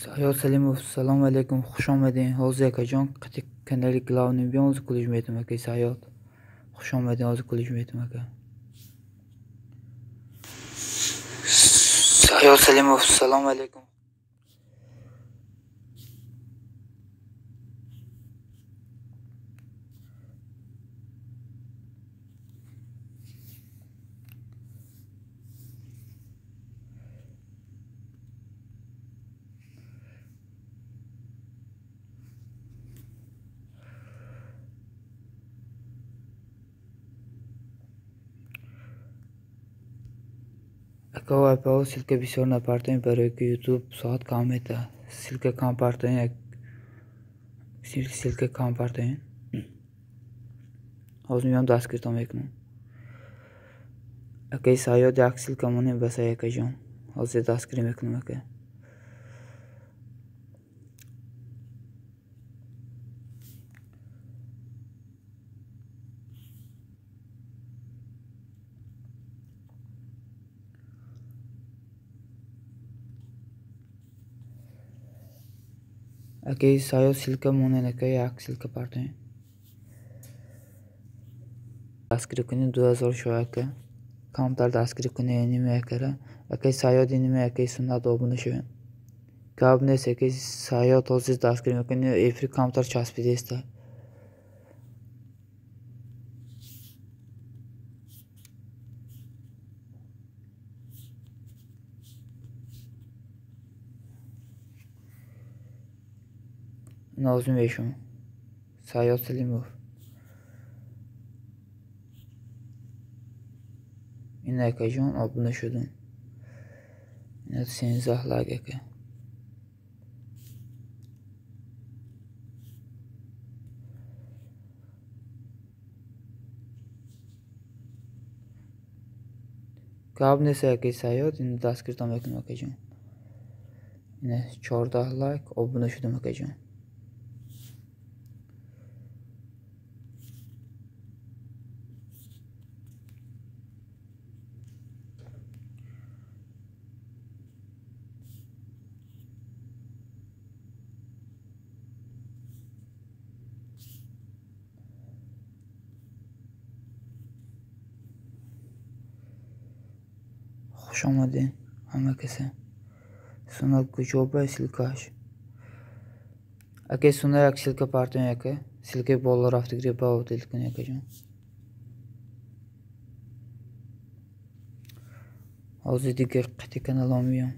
Саёд Салимов, салому алейкум, хуш омадед. Ҳозир акаҷон қати канали главный биён, ҳозир кулиш метум ака Саёд. Хуш омадед, ҳозир кулиш метум ака. Саёд Салимов, салому алейкум. Ака апао ссылка бисёр напартоем, барое ки ютуб соат кам мета. Ссылка кам партоем, ссылка кам партоем. Ҳозир меём дастгиртон мекунам. Акаи Саёд як ссылка монем басай акаҷон. Ҳозир дастгирӣ мекунам ака. Акаи Саёд ссылка монен ака, як ссылка партоем. Дастгирӣ кунед 2000 шо ака. Камтар дастгирӣ кунед ниме акара. Акаи Саёд ниме акаи Суннат обуна шавед. Гап нест акаи Саёд ҳозир дастгирӣ мекунед, эфир камтар часпидеста. Нозим мешавам. Саёд Салимов. Ин акаҷон обуна шудам. Ина 13 лайк ака. Гап нест акаи Саёд, ин дастгиртон мекунам акаҷон. Ина 14 лайк обуна шудам акаҷон. Хуш омадед ҳама касе. Суннат куҷо ба ссылкааш? Акаи Суннат як ссылка партоем ака. Ссылкаи боло рафтагиро ба удалить кунед акаҷон. Ҳозир дигар қати каналҳо меём.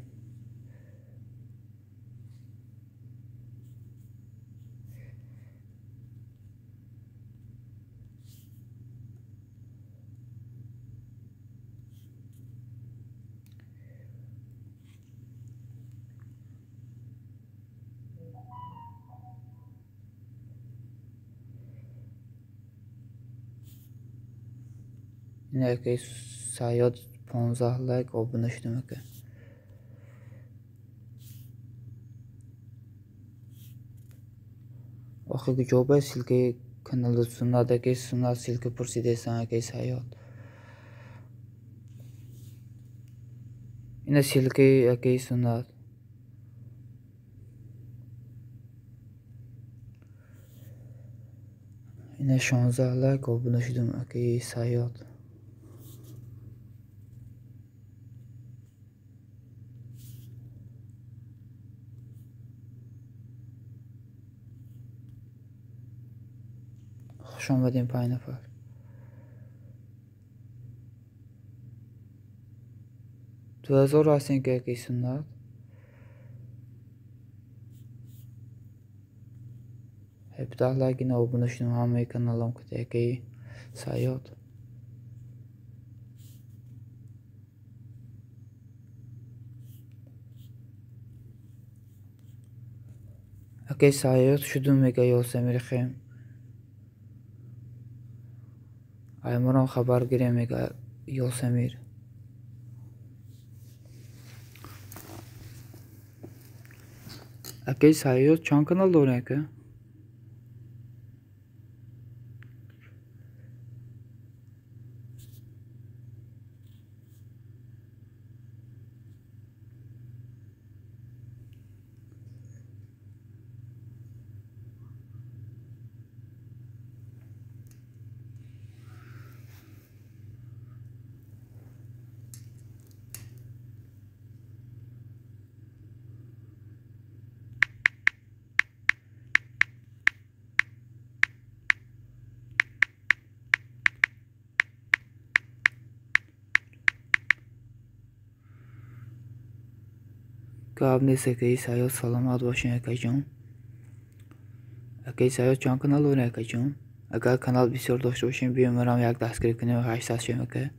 Ин акаи Саёд 15 лайк обуна шудам ака. Охи куҷо ба ссылкаи канали Суннат акаи Суннат ссылка пурсидесан акаи Саёд. Ина ссылкаи акаи Суннат. Ина 16 лайк обуна шудам акаи Саёд. Хуш омадем 5 нафар. 2000 ҳастем ки акаи Суннат. 17 лайк ина обуна шудам ҳамаи каналам кати акаи Саёд. Акаи Саёд шудум мега Ёсамир хем. Аймурон хабар гирем мега Ёсамир. Акаи Саёд чанд канал дорем ака? Гап нест, акаи Саёд, саломат бошед, акаҷон. Акаи Саёд, чанд канал доред, акаҷон? Агар канал бисёр дошта бошем, биём марам як дастгирӣ кунем, 800 шем, ака.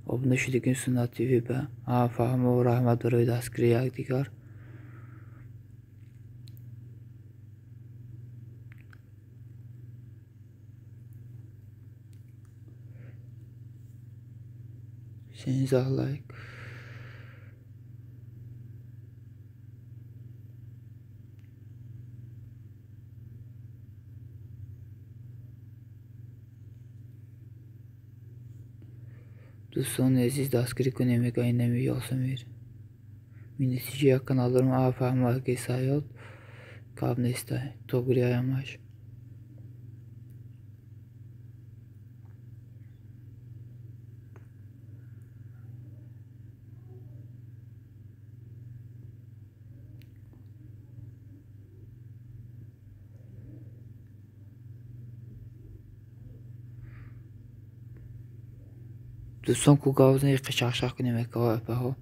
Обуна шудагим Суннат ТВ ба. Фаҳмо, раҳмат барои дастгирии якдигар. 13 лайк. Дӯстони азиз, дастгирӣ кунем, мега инами Ёсамир. Минусиҷи як канал дорам, фаҳмо, акаи Саёд. Гап нестай, тогриаямаш. Дӯстон, ку гап занед, чахчах кунем, акаҳо, апаҳо.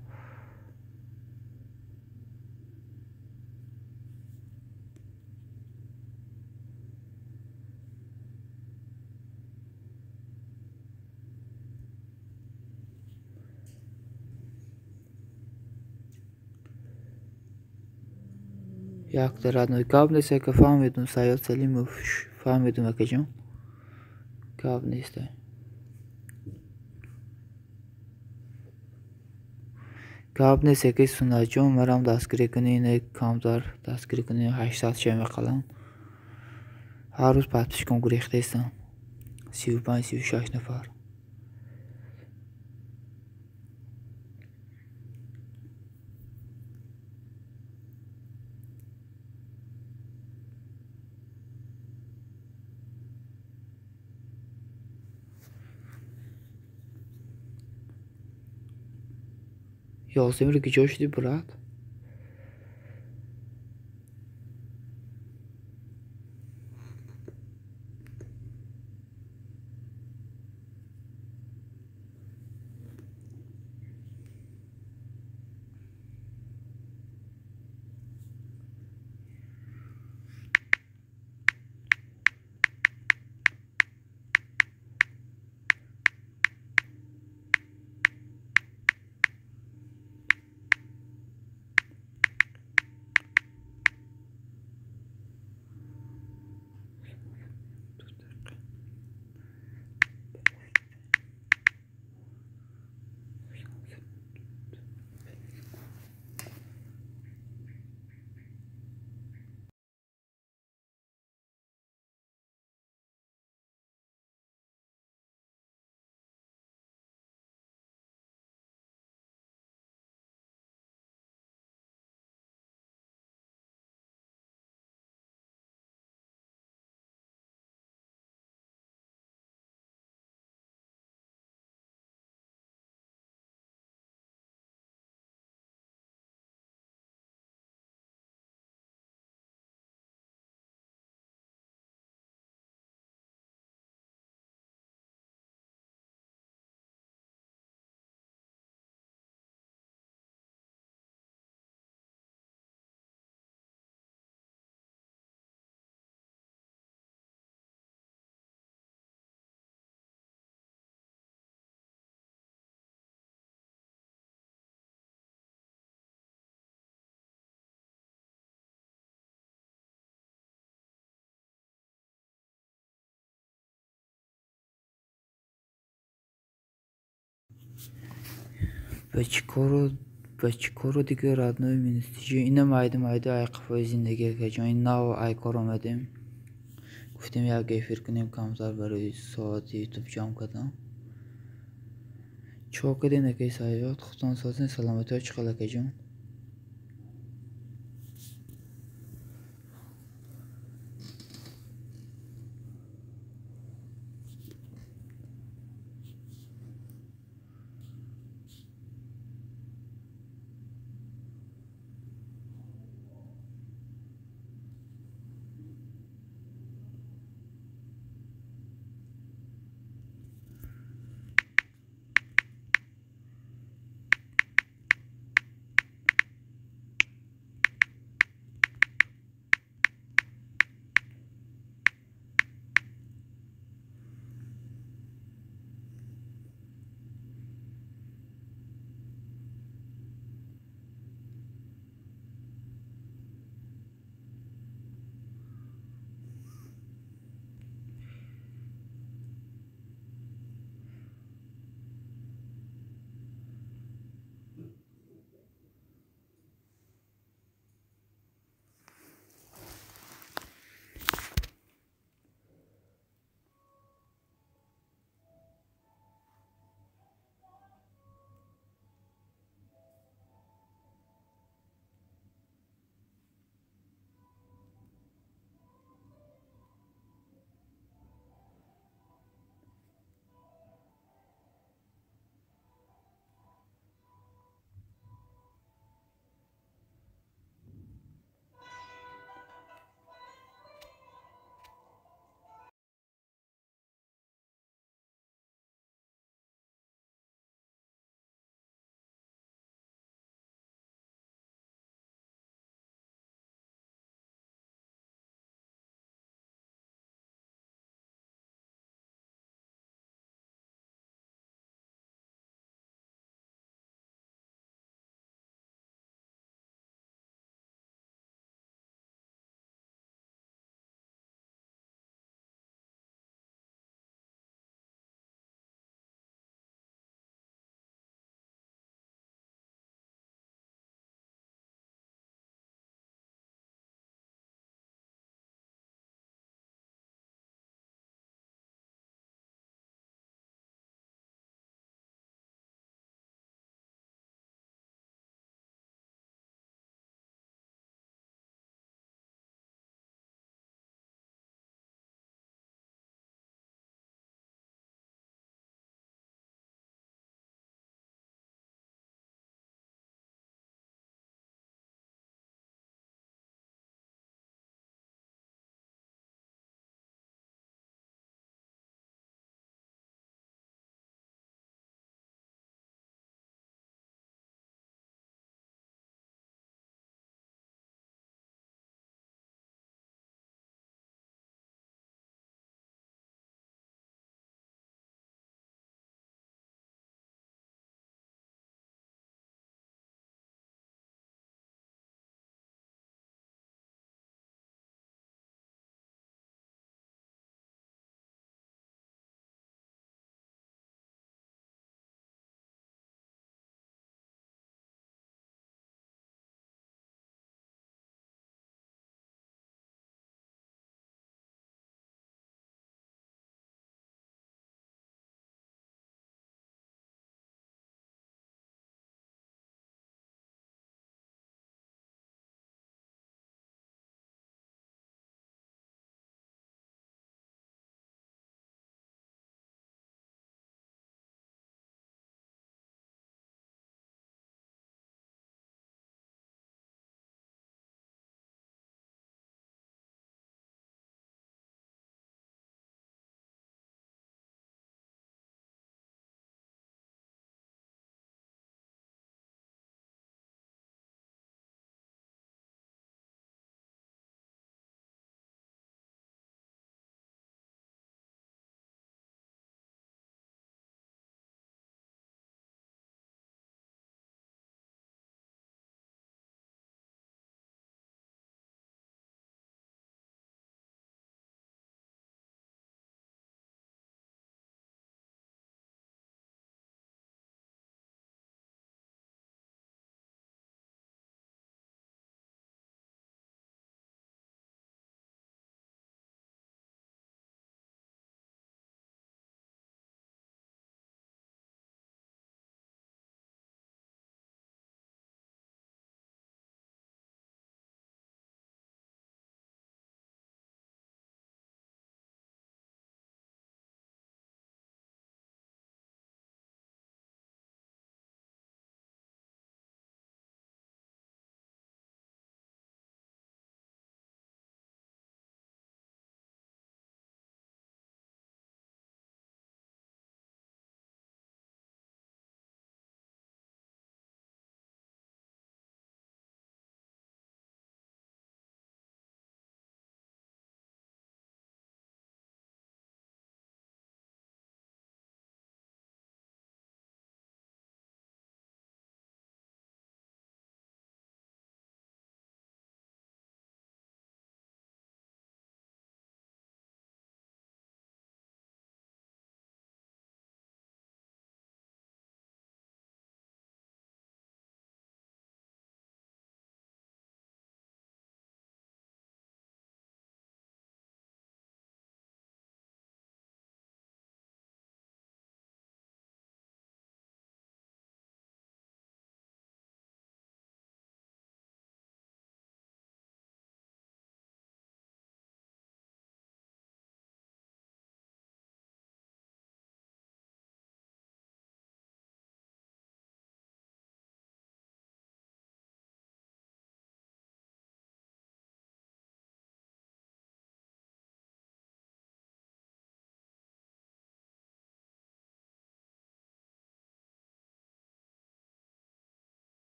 Якта родной гап нест, ака, фаҳмидум, Саёд Салимов, фаҳмидум, акаҷон. Гап нест. Гап нест, акаи Суннатҷон, марам дастгирӣ кунӣ, ина камтар дастгирӣ кунӣ, 800 шем ақаллан. Ҳар рӯз подписчикам гурехтаистам. 35, 36 нафар. Ёсамир, куҷо шудӣ, брат? Ба чӣ кору дигар, родной минусиҷи? Ина майда майда ай қафои зиндагӣ, акаҷон. Ин нав ай кор омадем. Гуфтем як эфир кунем камтар барои соати ютуб ҷамъ кардам. Чӣ кардем, акаи Саёд? Худтон созен, саломатиҳо чӣ хел, акаҷон?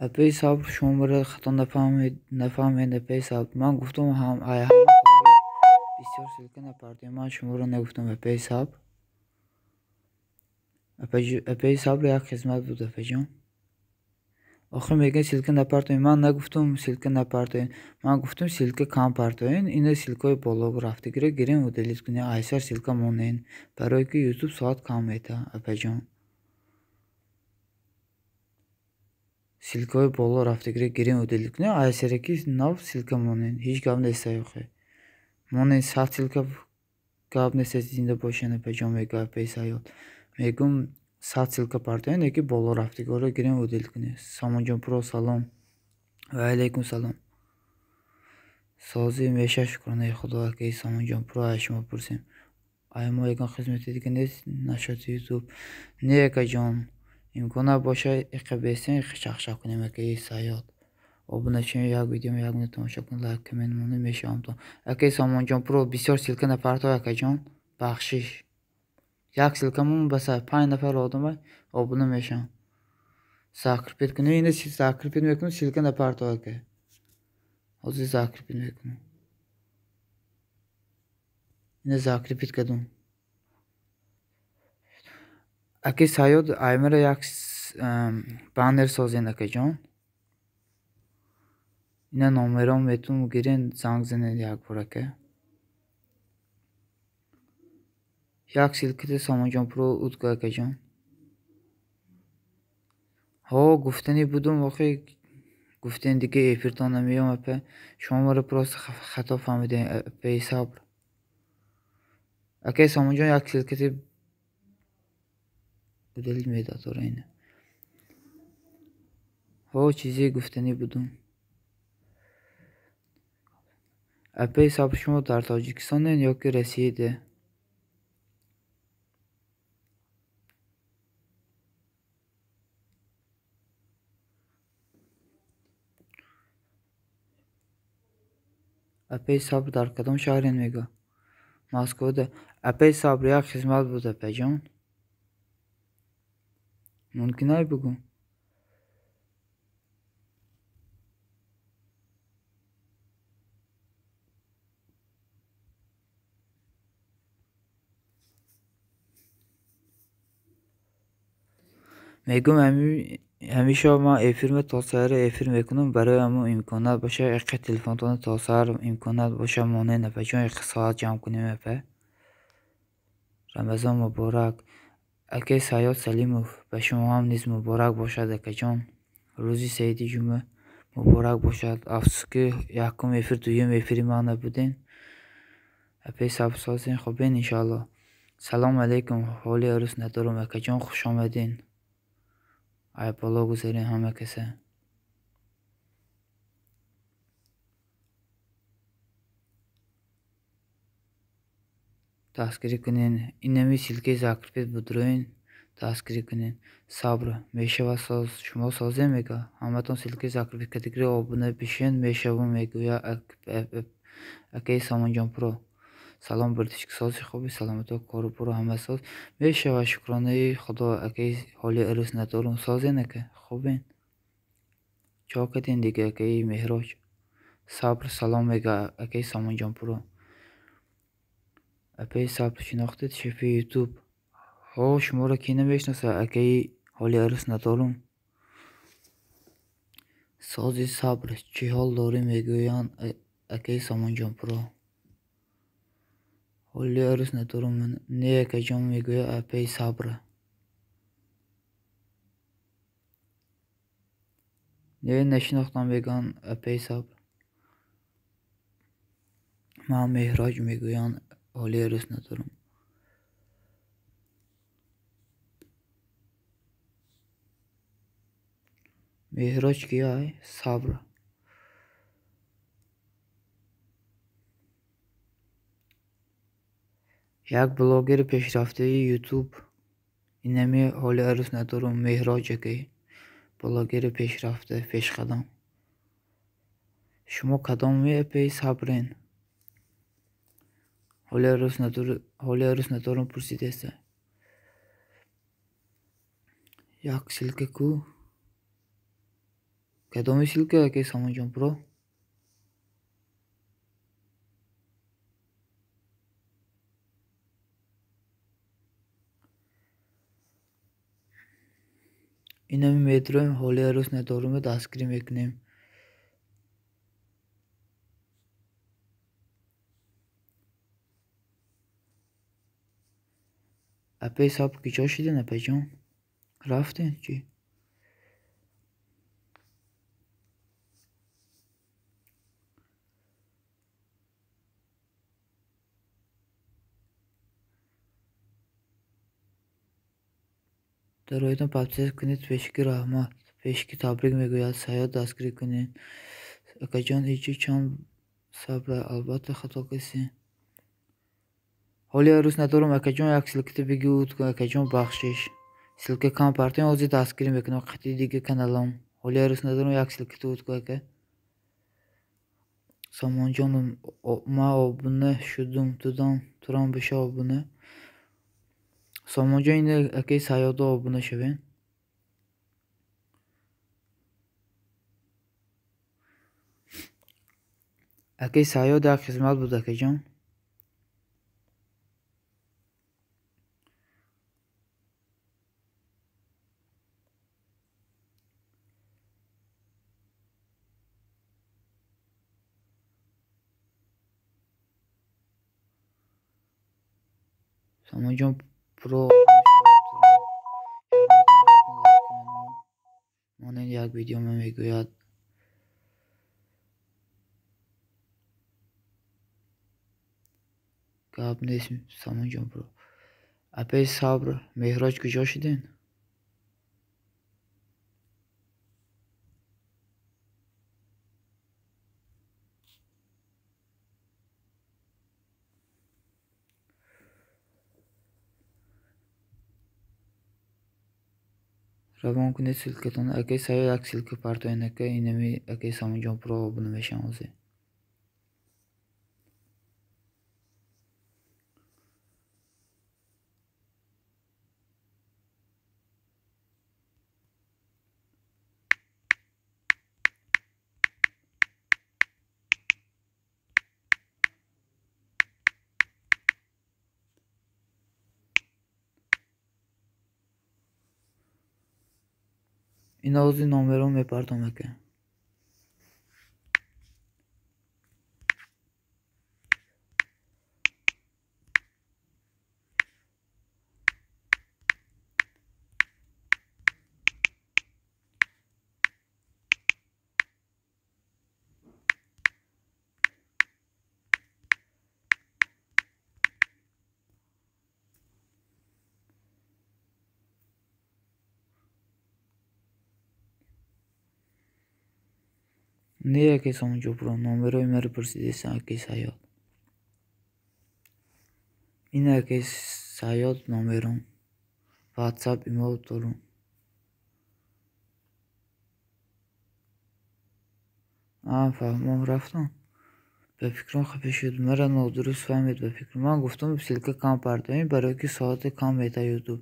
Апаи Сабр, шумо маро хато нафаҳмед, апаи Сабр. Ман гуфтам ҳам ай бисёр ссылка напартоед. Ман шуморо нагуфтам, апаи Сабр. Апаи Сабр як хизмат буд, апаҷон. Охир мегӯянд ссылка напартоед. Ман нагуфтам ссылка напартоед. Ман гуфтам ссылка кам партоед. Ина ссылкаҳои боло рафтагиро гирем удалить кунед. Айсар ссылка монед. Барое ки ютуб соат кам метаҳад, апаҷон. Ссылкаҳои боло рафтагиро гирем удалить кунед. Айсаре ки нав ссылка монед. Ҳеҷ гап нест охир. Монед 100 ссылка гап нест, зинда бошед, апаҷон, мегӯяд апаи Саёд. Мегӯм 100 ссылка партоед, яки боло рафтагиҳоро гирем удалить кунед. Сомонҷон Про, салом. Ва алайкум салом. Созӣ меша, шукронаи Худо, акаи Сомонҷон Про, аз шумо пурсем. Ай мо ягон хизмати дига нест нашоти ютуб. Не, акаҷон, имкон боша иқа бесем, иқа чақчақ кунем, акаи Саёд. Обуна шавед, як видео як минут тамошо кунед, лайк, коммент монед, мешавам то. Акаи Сомонҷон Про, бисёр ссылка напартоед, акаҷон. Бахшиш. Як ссылка мон баса 5 нафар одама обуна мешаванд. Закрепить кунед, ина закрепить мекунем, ссылка напартоед, ака. Ҳозир закрепить мекунем. Ина закрепить кардум. Аки Саёд, аймара як баннер созен, акаҷон. Ина номером метун гирен, занг занед як бор, ака. Як ссылкати Сомонҷон Про удга, акаҷон. Ҳо, гуфтанӣ будум, охи гуфтен дига эфиртон намеём, апа. Шумо маро просто хато фаҳмидем, апаи Сабр. Акаи Сомонҷон, як ссылкати удалить медод, ора ина. Ҳо, чизе гуфтанӣ будум. Апаи Сабр, шумо дар Тоҷикистонед ё ки Россияда? Апаи Сабр дар кадом шаҳрен мега? Москвада. Апаи Сабр, як хизмат буд, апаҷон. Мумкин ай бугӯ? Мегӯм ҳамеша ман эфирма то саҳар эфир мекунам, барои ҳамон имконият боша, иқа телефонтонро то саҳар имконият боша монед, апаҷон, иқа соат ҷамъ кунем, апа. Рамазон муборак. Акаи Саёд Салимов, ба шумо ҳам низ муборак бошад, акаҷон. Рӯзи саиди ҷумъа муборак бошад. Афсӯс ки якум эфир, дуюм эфири ман набудем. Апаи Сабр, созен, хубен иншоалло. Салом алейкум, ҳоли арӯс надорам, акаҷон, хуш омадед. Ай боло гузарем ҳама каса. Дастгирӣ кунед. Инами ссылкаи закрепить будроин, дастгирӣ кунед. Сабр мешавад соз, шумо созем мега. Ҳаматон ссылкаи закрепить категория обуна бишен мешавум, мегӯяд акаи Сомонҷон Про. Салом, братишка, сози хуби, саломато, кору буру ҳама соз мешавад, шукронаи Худо, акаи ҳоли арӯс надорум. Созен, ака, хубен. Чо кардем дига, акаи Меҳроҷ. Сабр, салом мега акаи Сомонҷон Про. Апаи Сабр, шинохтед шефи ютуб? Ҳо, шуморо кӣ намешиносад, акаи ҳоли арӯс надорум. Сози Сабр, чӣ ҳол дорӣ, мегӯянд акаи Сомонҷон Про. Ҳоли арӯс надорум. Не, акаҷон, мегӯяд апаи Сабр. Не, нашинохтам, мегӯянд апаи Сабр. Ман Меҳроҷ, мегӯянд ҳоли арӯс надорум. Меҳроҷ ки ай? Сабр. Як блогери пешрафтаи ютуб, инами ҳоли арӯс надорум, Меҳроҷ акай. Блогери пешрафта, пешқадам. Шумо кадоми апаи Сабрен? Ҳоли арӯс надорум пурсидеста. Як ссылка ку? Кадоми ссылка акаи Сомонҷон Про? Инами медроем, ҳоли арӯс надоруме, дастгирӣ мекунем. Апаи сабр куҷо шуден, апаҷон? Рафтен чӣ? Дароитон подписаться кунед, пешки раҳмат, пешки табрик мегӯяд, Саёд дастгирӣ кунед. Акаҷон, ичи чанд сабра, албатта хато касе. Ҳоли арӯс надорам, акаҷон, як ссылката бигӯ, акаҷон, бахшиш. Ссылка кам партоем, ҳозир дастгирӣ мекунам, қати дига каналам. Ҳоли арӯс надорам, як ссылката уд ку, ака. Сомонҷон, ман обуна шудум, тудам, турам биша обуна. Сомонҷон, ина акаи Саёдо обуна шавен. Акаи Саёд як хизмат буд, акаҷон. Сомонҷон Про монен як видео мегӯяд. Гап нест, Сомонҷон Про. Апаи сабр, Меҳроҷ куҷо шуден? Равон кунед ссылкатон. Акаи Саёд як ссылка партоен, ака, инами акаи Сомонҷон Про обуна мешавам ҳозир. Ина ҳозир номерон мепартом, ака. Не, акаи Сомонҷон Про, номерои маро пурсидесан, акаи Саёд. Ина акаи Саёд номером. WhatsApp, имо дорум. А, фаҳмом, рафтам. Ба фикрам хафа шуд, маро нодуруст фаҳмид ба фикрам. Ман гуфтам ссылка кам партоем, барое ки соате кам мета ютуб.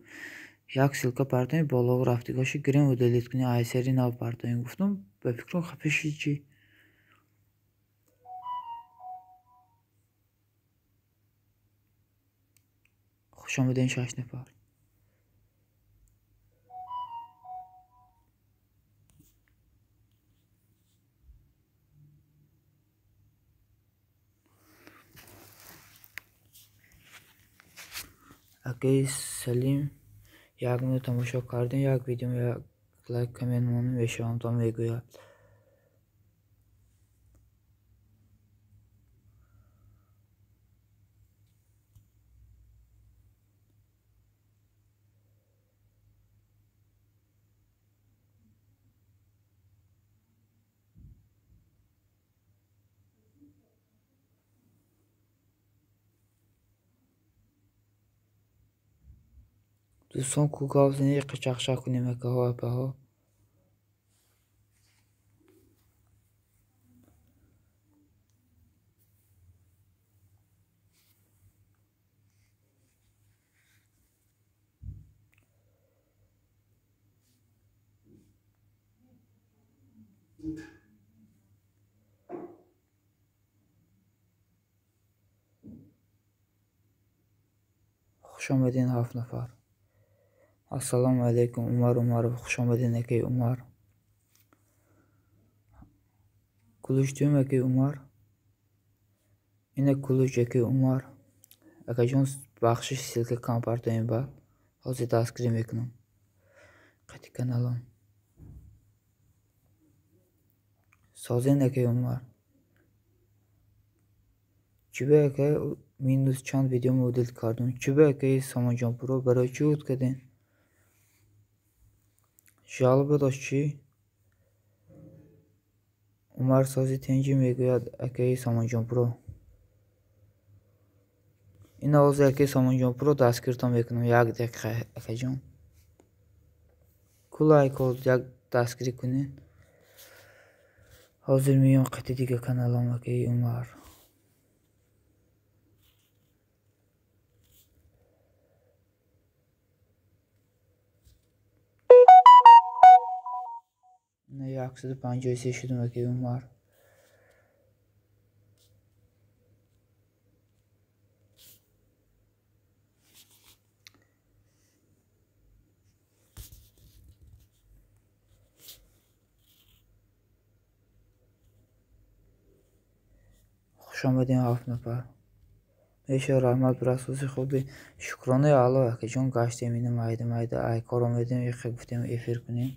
Як ссылка партоем, боло рафтигоша гирем удалить кунем, ай сари нав партоем. Гуфтам, ба фикрам хафа шуд чӣ? Хуш омадем, 6 нафар. Акаи Салим, як минут тамошо кардем, як видео, як лайк, коммент монем, мешавам то мегӯяд. Дӯстон, ку гап занед, қачақчақ кунем, акаҳо, апаҳо. Хуш омадин 7 нафар. Ассалому алайкум, Умар Умаров, хуш омадин акай Умар. Кулуч дуюм акай Умар. Ина кулуч акай Умар. Акаҷон, бахшиш, ссылка кам партоем, баъд ҳозир дастгирӣ мекунам. Қати каналам. Созен акай Умар. Чӣ ба акай минус чанд видео удалить кардум? Чӣ ба акай Сомонҷонпуро барои чӣ уд кардем? Жалоба дошт чӣ? Умар сози тинҷӣ мегӯяд акаи Сомонҷонпуро. Ина ҳозир акаи Сомонҷонпуро дастгиртон мекунам. Як дақиқа акаҷон. Ку лайк як дастгирӣ кунед. Ҳозир меём қати дига каналам акаи Умар. Ина 153 шудум акаи Умар. Хуш омадем 7 нафар. Меша раҳмат брат, сози хуби. Шукронаи Аллоҳ акаҷон, гаштем ина майда майда ай кор омадем, иқа гуфтем эфир кунем.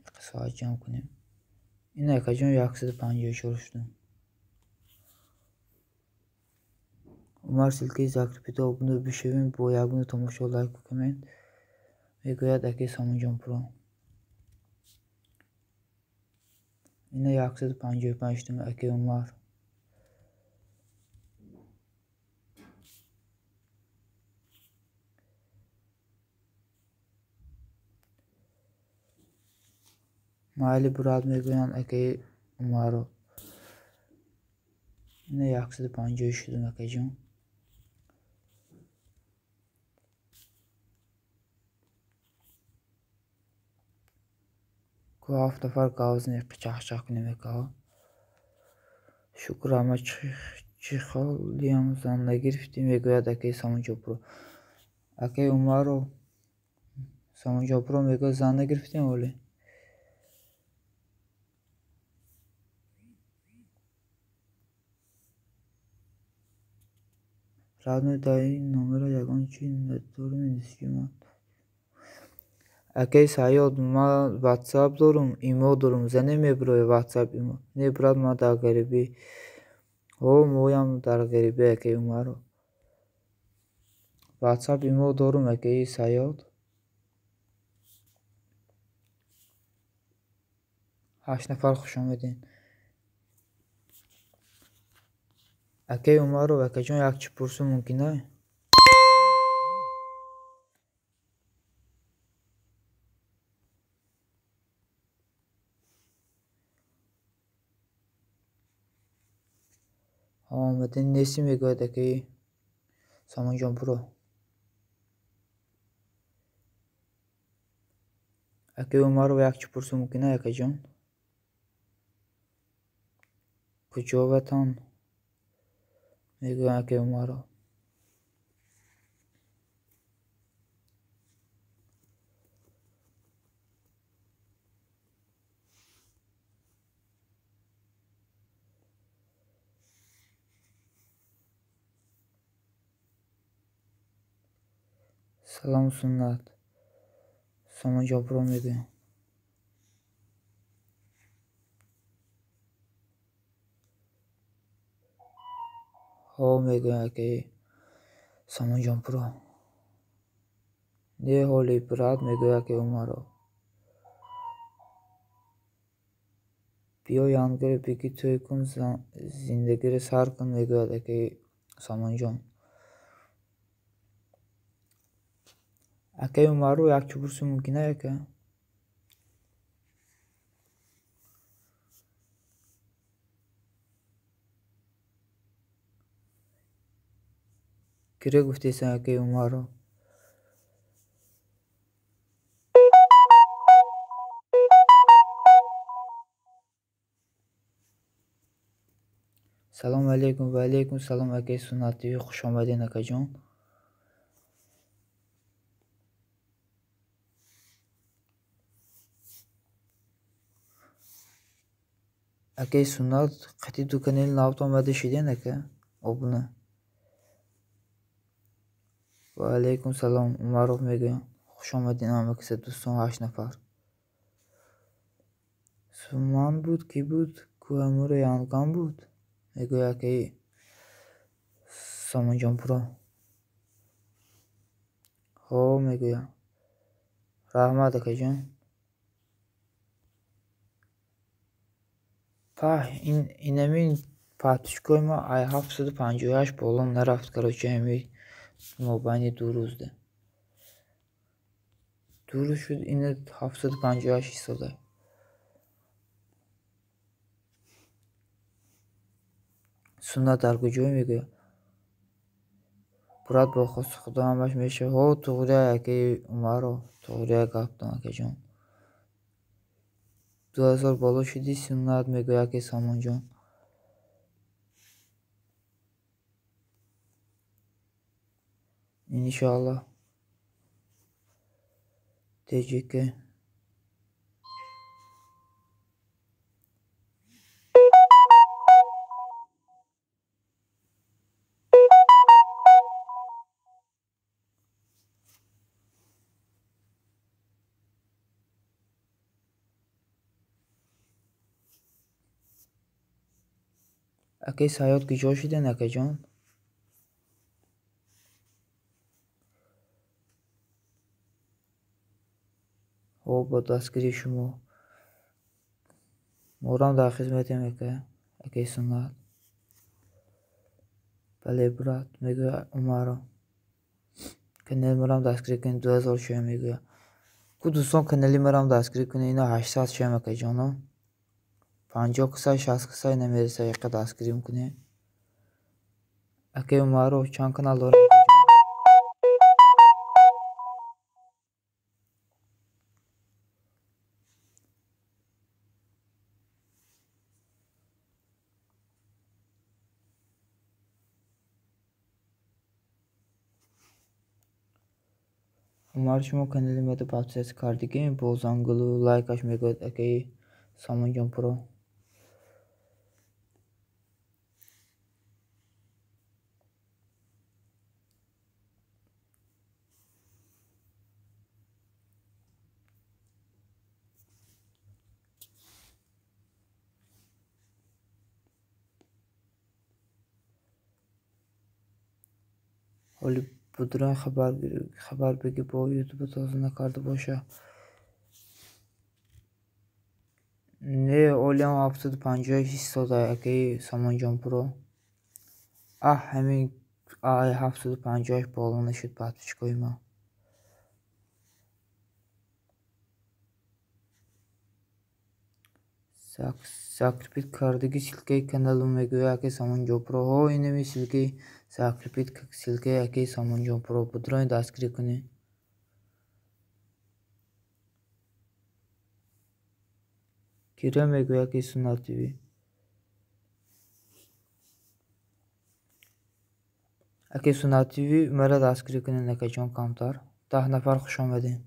Иқа соат ҷамъ кунем. Ина акаҷон 154 шудум. Умар ссылкаи закрепить обуна бишавем бо ягона тамошо, лайку коммент мегӯяд акаи Сомонҷонпуро. Ина 155 шудум акаи Умар. Майли брат мегӯянд акаи Умаро. Ина 150 шудум акаҷон. Ку 7 нафар гавзни чахчах кунем акаҳо. Шукр ама чӣ холиам зан нагирифтӣ мегӯяд акаи Сомонҷонпуро. Акаи Умаро Сомонҷонпуро мегӯяд зан нагирифтем ҳоле. Родной дар ин номера ягон чӣ надорем нисҷиман. Акаи Саёд, ман ватсап дорум, имо дорум. Зане мебирояд ватсап имо. Не брат, ман дар ғарибӣ. Ҳо, моям дар ғарибӣ акаи Умаро. Ватсап имо дорум акаи Саёд. 8 нафар хуш омадед. Акаи Умаров, акаҷон, як чӣ пурсу мумкин а? Омаден нестӣ мегӯяд акаи Сомонҷонпуро. Акаи Умаров, як чӣ пурсу мумкин а, акаҷон? Куҷо ватан? Мегӯянд акаи Умаров. Салом суннат. Сомонҷонпуро мегӯям. Ҳо мегӯям акаи Сомонҷонпуро. Не ҳоли брат мегӯяд акаи Умаров. Биё янгиро бигӣ тӯй кун, зиндагиро сар кун мегӯяд акаи Сомонҷон. Акаи Умаров, як чӣ пурсу мумкин а ака? Кире гуфтесан акаи Умаров? Салом алейкум ва алейкум салом, акаи Суннат ТВ, хуш омадед, акаҷон. Акаи Суннат, қати ду канали навт омада шиден, ака? Обуна. Ва алейкум салом, Умаров мегӯям. Хуш омадед ҳама каса, дӯстон, 8 нафар. Суман буд, кӣ буд? Кӯҳамуро Янган буд? Мегӯяд акаи Сомонҷонпуро. Ҳо, мегӯям. Раҳмат, акаҷон. Паҳ, инамин подписчикои ма ай 758 боло нарафт, короче, ҳами мобайни 2 рӯзда. 2 рӯз шуд, ина 758 истода. Суннат дар куҷое мегӯяд? Брат, бо хости Худо ҳамаш мешавад. Ҳо, туғрия, акаи Умаров, туғрия гаптон, акаҷон. 2000 боло шуди, Суннат, мегӯяд акаи Сомонҷон. Иншоаллоҳ. ТЖК. Акаи Саёд куҷо шуден, акаҷон? Ҳо, бо дастгирии шумо. Морам дар хизматем, ака, акаи Суннат. Бале, брат, мегӯяд Умаров. Канали марам дастгирӣ кунед, 2000 шуя мегӯяд. Ку дӯстон, канали марам дастгирӣ кунед, ина 800 шуям, акаҷоно. 50 касай, 60 касай намереса, яқа дастгирӣ мекунед. Акаи Умаров, чанд канал дорем? Умар, шумо канали мада подписаться кардагӣ, бо зангулу лайкаш мегӯяд акаи Сомонҷонпуро. Ҳоли будран хабар бигӣ, бо ютуба тоза накарда боша. Не, олиам 758 истода, акаи Сомонҷонпуро. Аҳ, ҳамин ай 758 боло нашуд подписчикои ма. Закрепить кардагӣ ссылкаи каналу мегӯяд акаи Сомонҷонпуро. Ҳо, инами ссылкаи закрепить ссылкаи акаи Сомонҷонпуро. Будран дастгирӣ кунед. Кира мегӯяд акаи Суннат ТВ. Акаи Суннат ТВ мара дастгирӣ кунед, акаҷон, камтар. 10 нафар хуш омадед.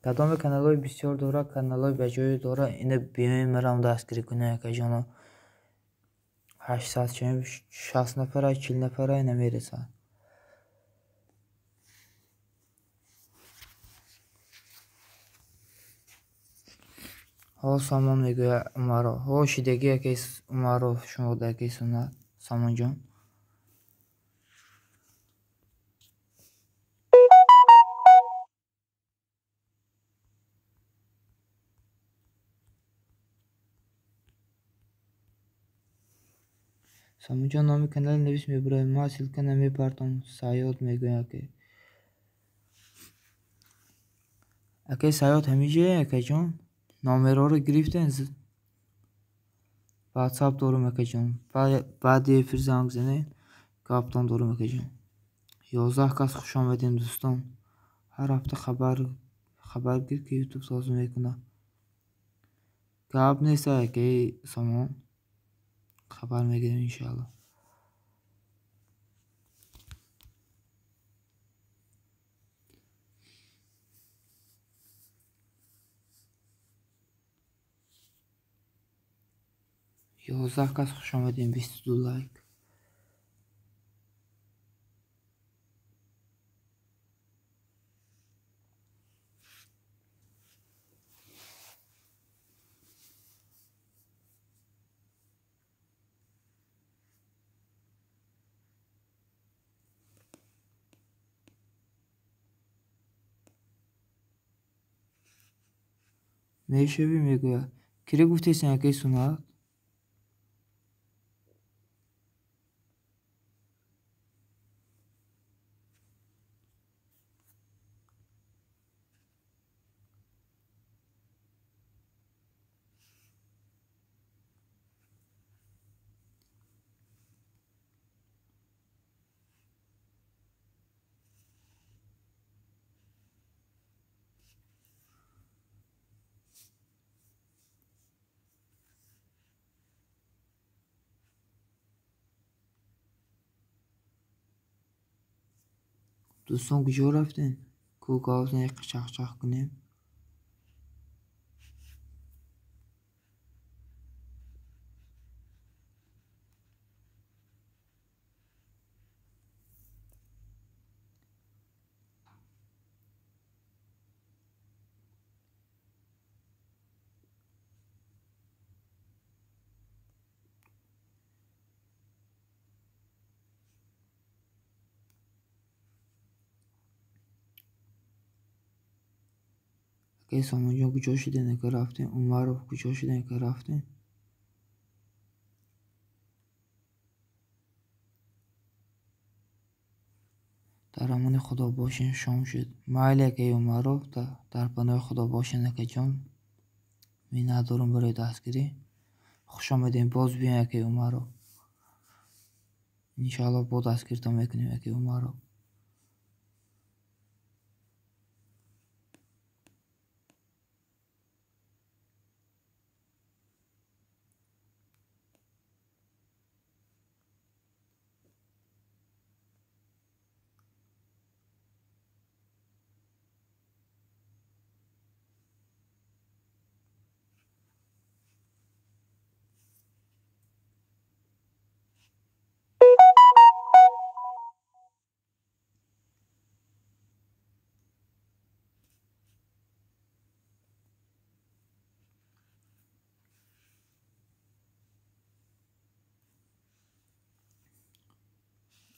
Кадоме каналҳои бисёр дора, каналҳои баҷоӣ дора, ина биёем марам дастгирӣ кунед, акаҷоно. 800 шавем, 60 нафара, 40 нафара намересад. Ҳо, Сомон мегӯяд Умаров. Ҳо, шидагӣ акаи Умаров, шумо акаи Суннат, Сомонҷон. Сомонҷон, номи канали навис мебарояд. Ман ссылка намепартом. Саёд мегӯяд акаи. Акаи Саёд ҳамиҷое, акаҷон? Номерҳоро гирифтен? WhatsApp дорум, акаҷон. Баъди эфир занг занед, гаптон дорум, акаҷон. 11 кас хуш омадем, дӯстон. Ҳар ҳафта хабаргир, ки ютуб тоза мекунад. Гап нест, акаи Сомон. Хабар мегирем иншаалло. 11 кас хуш омадем, 22 лайк. Мешавӣ мегӯяд. Кире гуфтесен акаи Сунат? Дӯстон куҷо рафтем? Ку гавзна як чахчах кунем? Акаи Сомонҷон куҷо шудем, ака рафтем? Умаров куҷо шудем, ака рафтем? Дар амони Худо бошем, шом шуд. Майли акаи Умаров, дар паноҳи Худо бошен, акаҷон. Миннатдорам барои дастгирӣ. Хуш омадем, боз биёем, акаи Умаров. Иншаалло бо дастгиритон мекунем, акаи Умаров.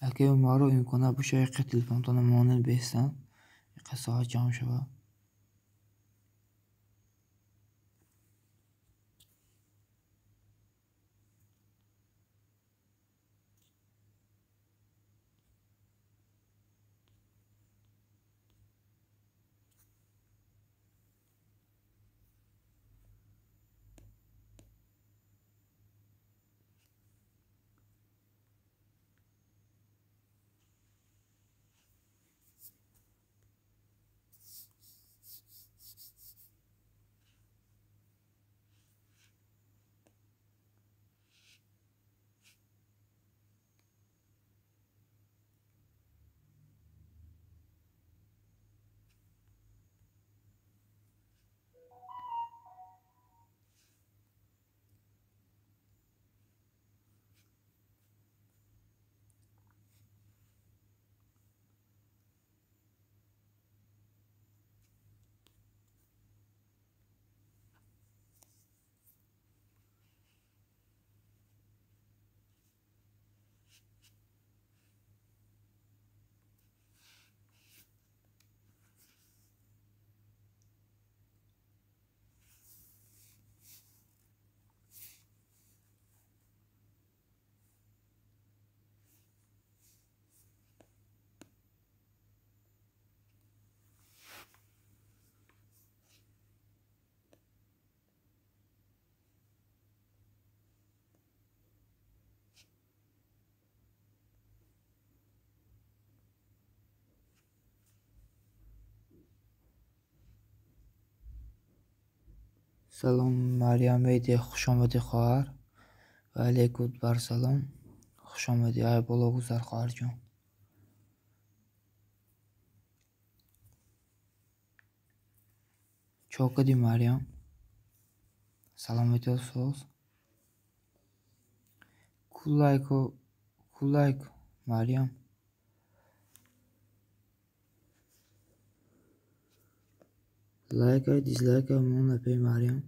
Акаи Умаров имкон бошад яққа телефонтонро монед бестан, яққа соат ҷамъ шавад. Салом, Марьям Медиа, хушомадӣ, хоҳар. Ва алейкум барсалом. Хушомадӣ, ай боло гузар, хоҳарҷон. Чо кардӣ, Марьям? Саломатиё соз? Ку лайко, ку лайк, Марьям? Лайкай, дизлайкай мон апей Марьям.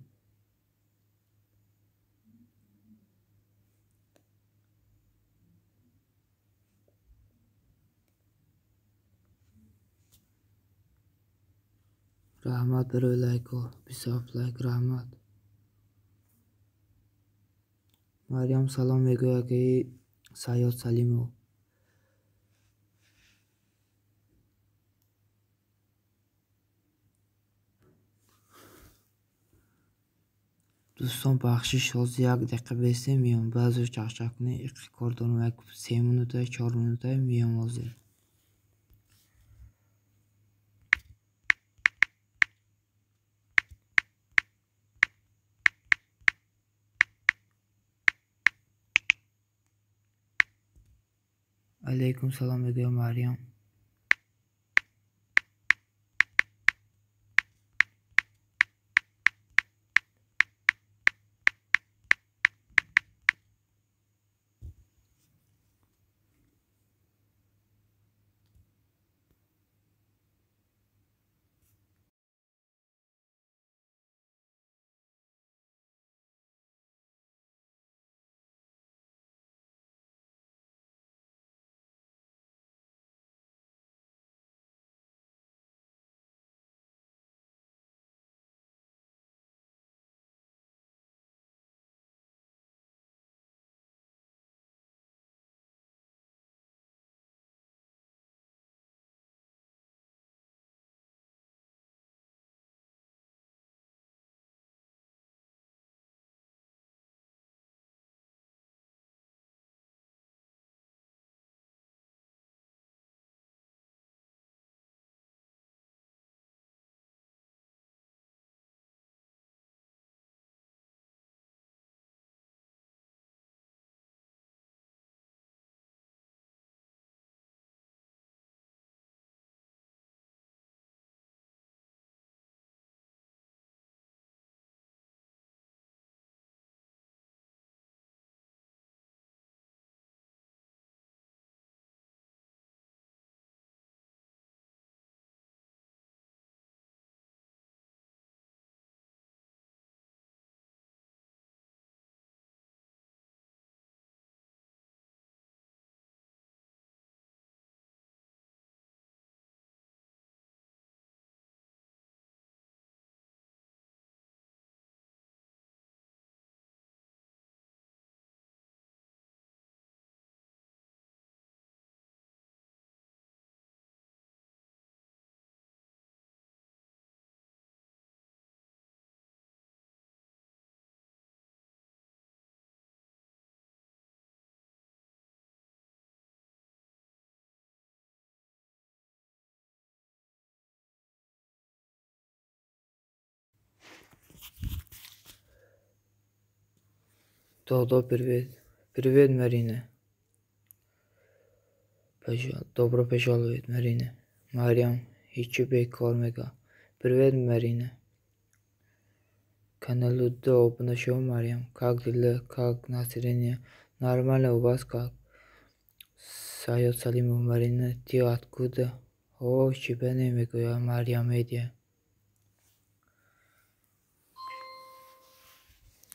Раҳмат барои лайкҳо, 27 лайк, раҳмат. Марьям салом мегӯяд акаи Сайёд Салимов. Дӯстон, бахшиш, ҳозир як дақиқа бесте меём. Баъзеҳо чақчақ кунед, иқи кор дорам, як 3 минута, 4 минута меём ҳозир. Алейкум салом мегӯям, Марьям. Додо, привет. Привет, Марина. Добро пожаловать, Марина. Марьям, ҳечи бекор мега. Привет, Марина. Каналуда обуна шав, Марьям. Как дела, как настроение? Нормально, у вас как? Сайёд Салимов, Марина, ты откуда? О, чиба намегӯяд Марьям Медиа.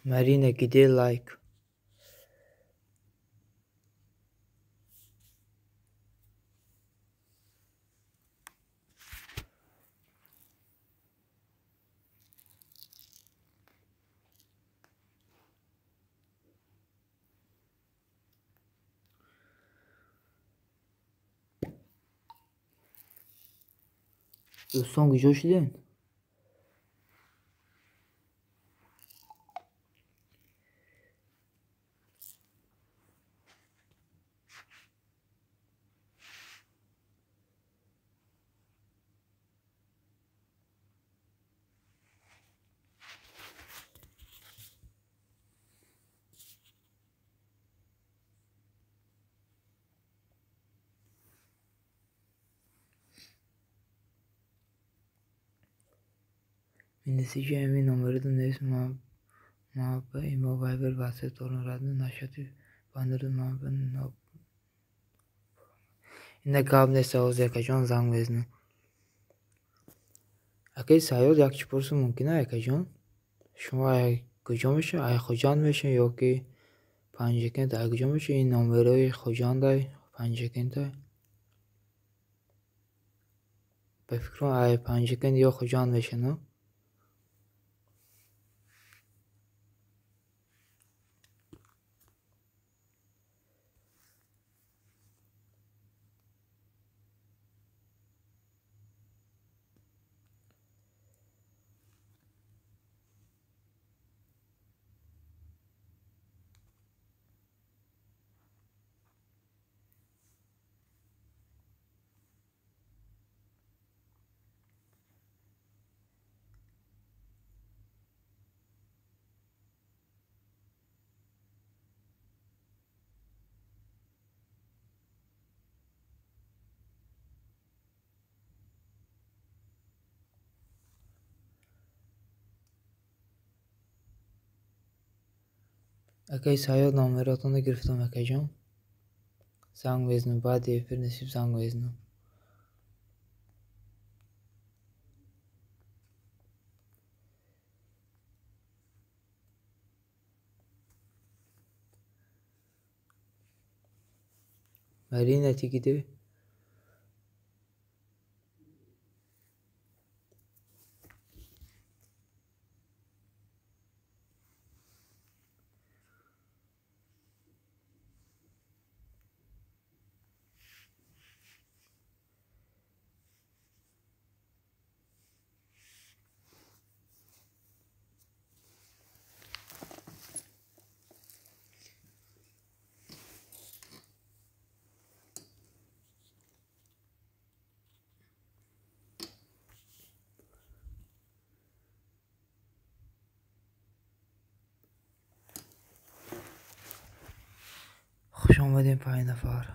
Марина, где лайк? Дӯстон, куҷо шудем? Минусиҷи ҳамин номерода нест. Ма ба имо, Вайбер, Ватсап дорам. Радно нашати бандаро ма ба ина гап нест. Ҳозир, акаҷон, занг мезанам. Акаи Сайёд, як чӣ пурсум мумкин а, акаҷон? Шумо ай куҷо мешавед? Ай Хуҷанд мешавед ё ки Панҷакент? Ай куҷо мешавед? Ин номерои Хуҷандай, Панҷакентай. Ба фикрам, ай Панҷакент ё Хуҷанд мешавед, Акаи Сайёд, номеротонро гирифтам, акаҷон. Занг мезанам, баъди эфир насиб занг мезанам. Марина, ты где? Хуш омадем, 5 нафар.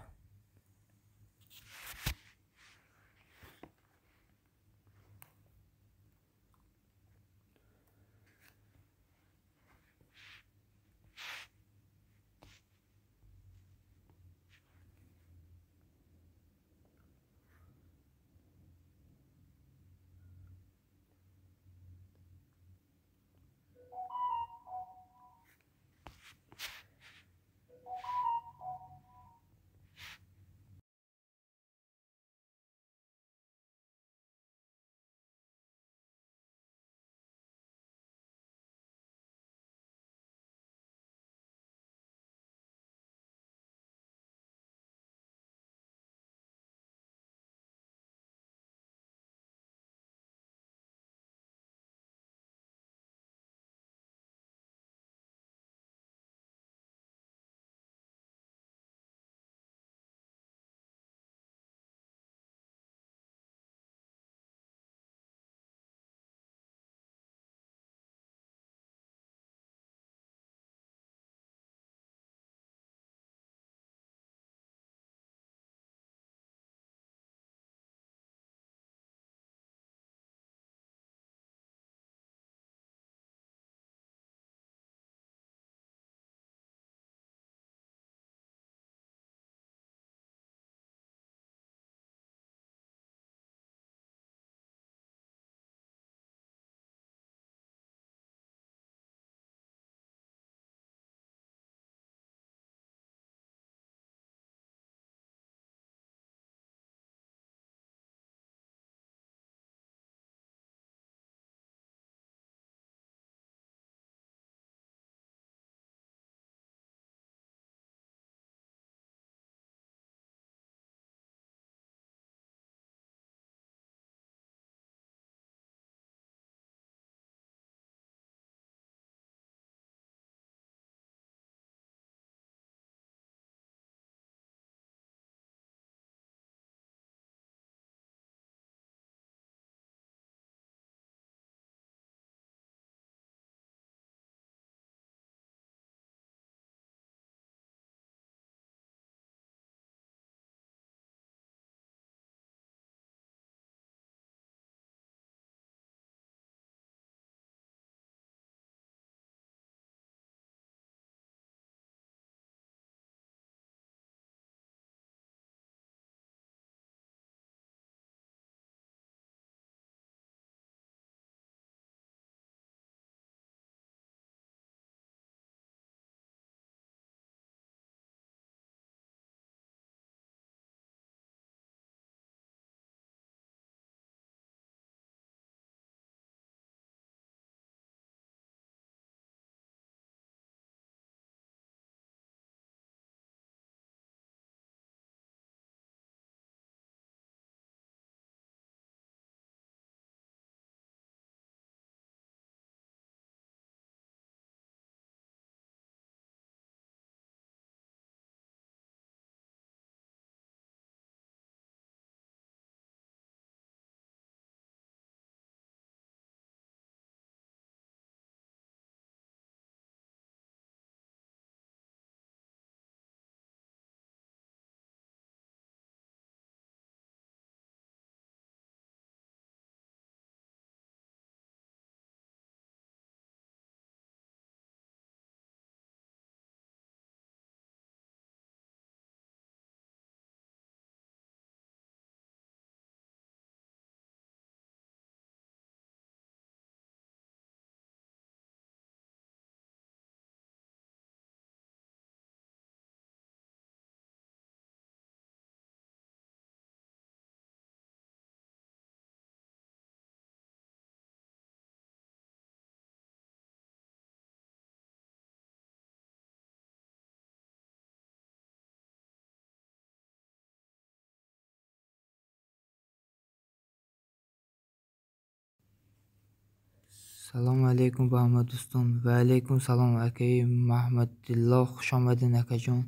Салому алейкум ба ҳама дӯстон. Ва алейкум салом, акаи Маҳмадилло, хуш омадед, акаҷон.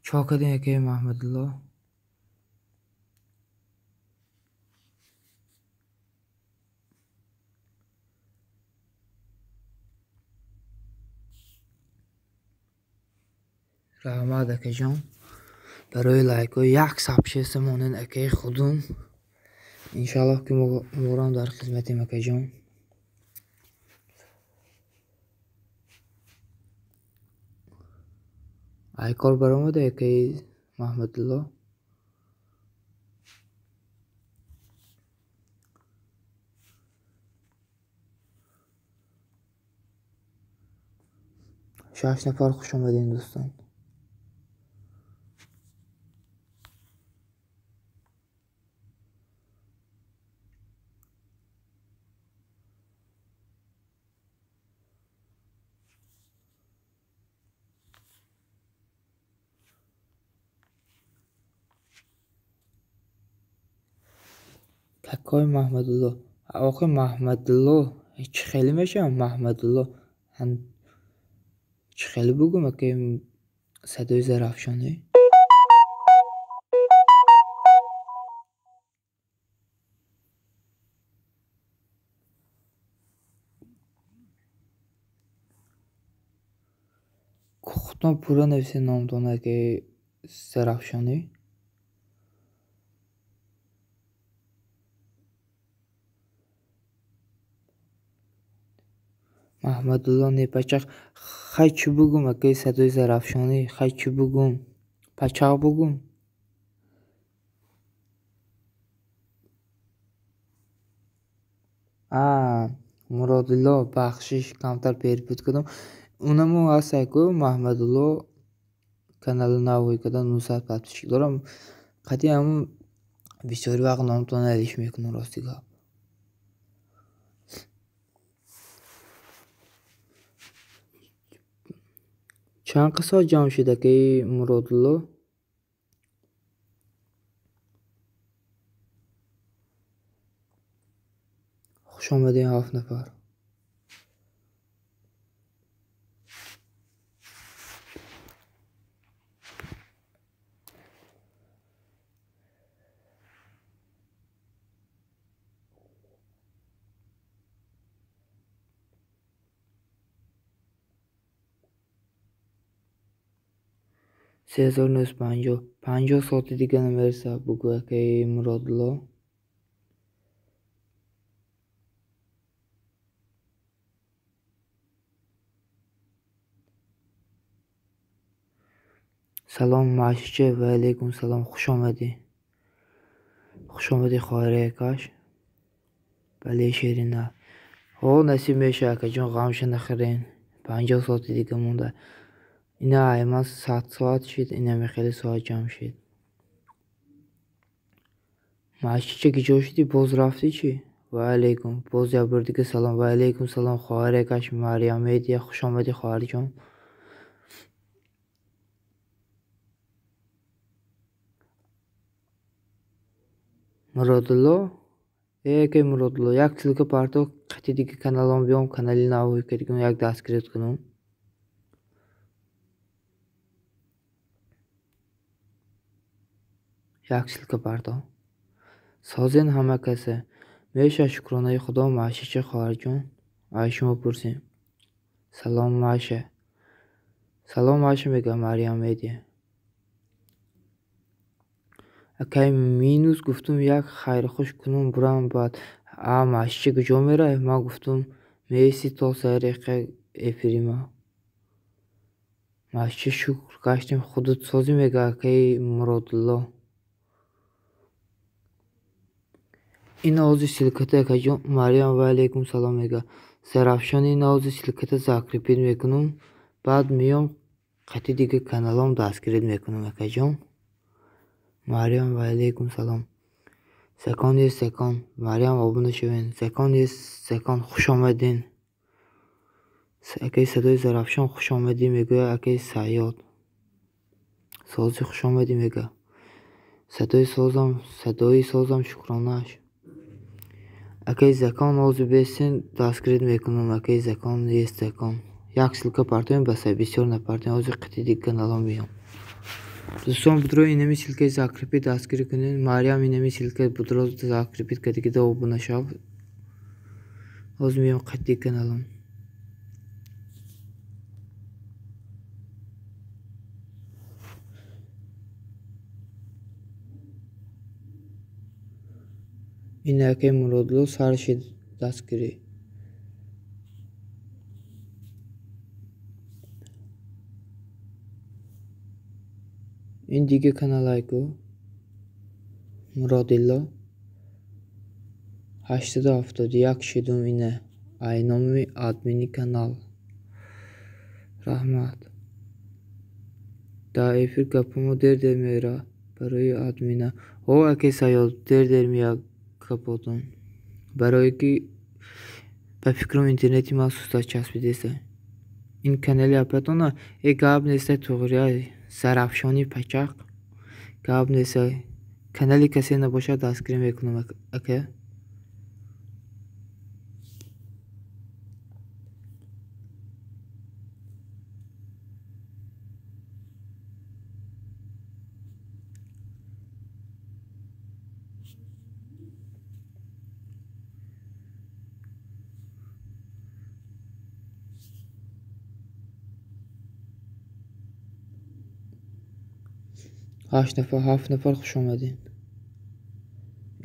Чо кардем, акаи Маҳмадилло? Раҳмат, акаҷон, барои лайкҳои як сабшеста монед, акаи худум. Иншоаллоҳ, ки морам дар хизматем, акаҷон. Ай кор баромада, акаи Маҳмадулло? Шаш нафар, хуш омадем, дӯстон. Какой Маҳмадулло? Охи, Маҳмадулло чӣ хеле мешавам? Маҳмадулло чӣ хеле бугум, акаи Садои Зарафшонӣ? Худтон пурра нависед номтон, акаи Зарафшонӣ. Маҳмадулло не, пачақ. Хай, чӣ бугум, акаи Садои Зарафшонӣ? Хай, чӣ бугум? Пачақ бугум? А, Муродулло, бахшиш, камтар перепут кардам. Унамо ҳаст ку, Маҳмадулло, канали навое кардам, 900 подписчик дорам. Қатъи ҳамун бисёри вақт номтон алиш мекунам, рости гап. Чанд қисмат ҷамъ шуд, акаи Муродулло? Хуш омадем, ҳафт нафар. 3950. 50 соати дига намерасад, бугӯ, акаи Муродулло. Салом, Машича. Ва алейкум салом, хуш омадӣ. Хуш омадӣ, хоҳари акаш. Бале, Шерина. Ҳо, насиб мешавад, акаҷон, ғамша нахӯрен. 50 соати дига монда. Ина айман 100 соат шид, инаме хеле соат ҷамъ шид. Машича, ки ҷо шудӣ, боз рафтӣ чӣ? Ва алейкум. Боз як бор дига салом. Ва алейкум салом, хоҳари акаш Марьям Медия, хуш омадӣ, хоҳарҷон. Муродулло? Э, акаи Муродулло, як ссылка парто, қати дига каналом биём, канали навое кардигум, як дастгирит кунам. Як ссылка парто. Созен ҳама касе. Меша, шукронаи Худо, Машича хоҳарҷон. Ай шумо пурсем. Салом, Маша. Салом, Маша, мега Марьям Медия. Акай минус гуфтум, як хайрхуш кунум, бурам баъд. А, Машича, куҷо меравӣ? Ман гуфтум, меистӣ то сари эфирима. Машича, шукр гаштем, худут созӣ, мега акаи Муродулло. Ин овози ссылката, акаҷон. Марьям, ва алейкум салом, мега. Зарафшон, ин овози ссылката закрепить мекунум, баъд меём, қати дига каналом дастгирит мекунам, акаҷон. Марьям, ва алейкум салом. Закон есть закон. Марьям, обуна шавед. Закон есть закон, хуш омадин. Акаи Садои Зарафшон, хуш омадӣ, мегӯяд акаи Сайёд. Созӣ, хуш омадӣ, мега. Садои созам, садои созам, шукронааш. Акаи Закон ҳозир бесен дастгирит мекунам. Акаи Закон есть Закон. Як ссылка партоем басай, бисёр напартоем. Ҳозир қитиди каналом меём. Дӯстон, будро инами ссылкаи закрепить дастгирӣ кунед. Марьям инами ссылка будро закрепить кардагида обуна шав. Ҳозир меём қитиди каналом. Ин акаи Муродло сар шид дастгирӣ. Ин дига каналай ку Муродилло 871 шидум ина ай номи админи канал. Раҳмат. Дар эфир гапамо дер-дер меравад барои админа. Ҳо, акаи Саёд, дер-дер меяд гапотон. Барое ки ба фикрам интернети ман суста часпидеста. Ин канали апатона э гап неста, туғрия Зарафшони пачақ гап неста. Канали касе набошад дастгирӣ мекунам ака. Ҳашт нафар, ҳафт нафар хуш омадед.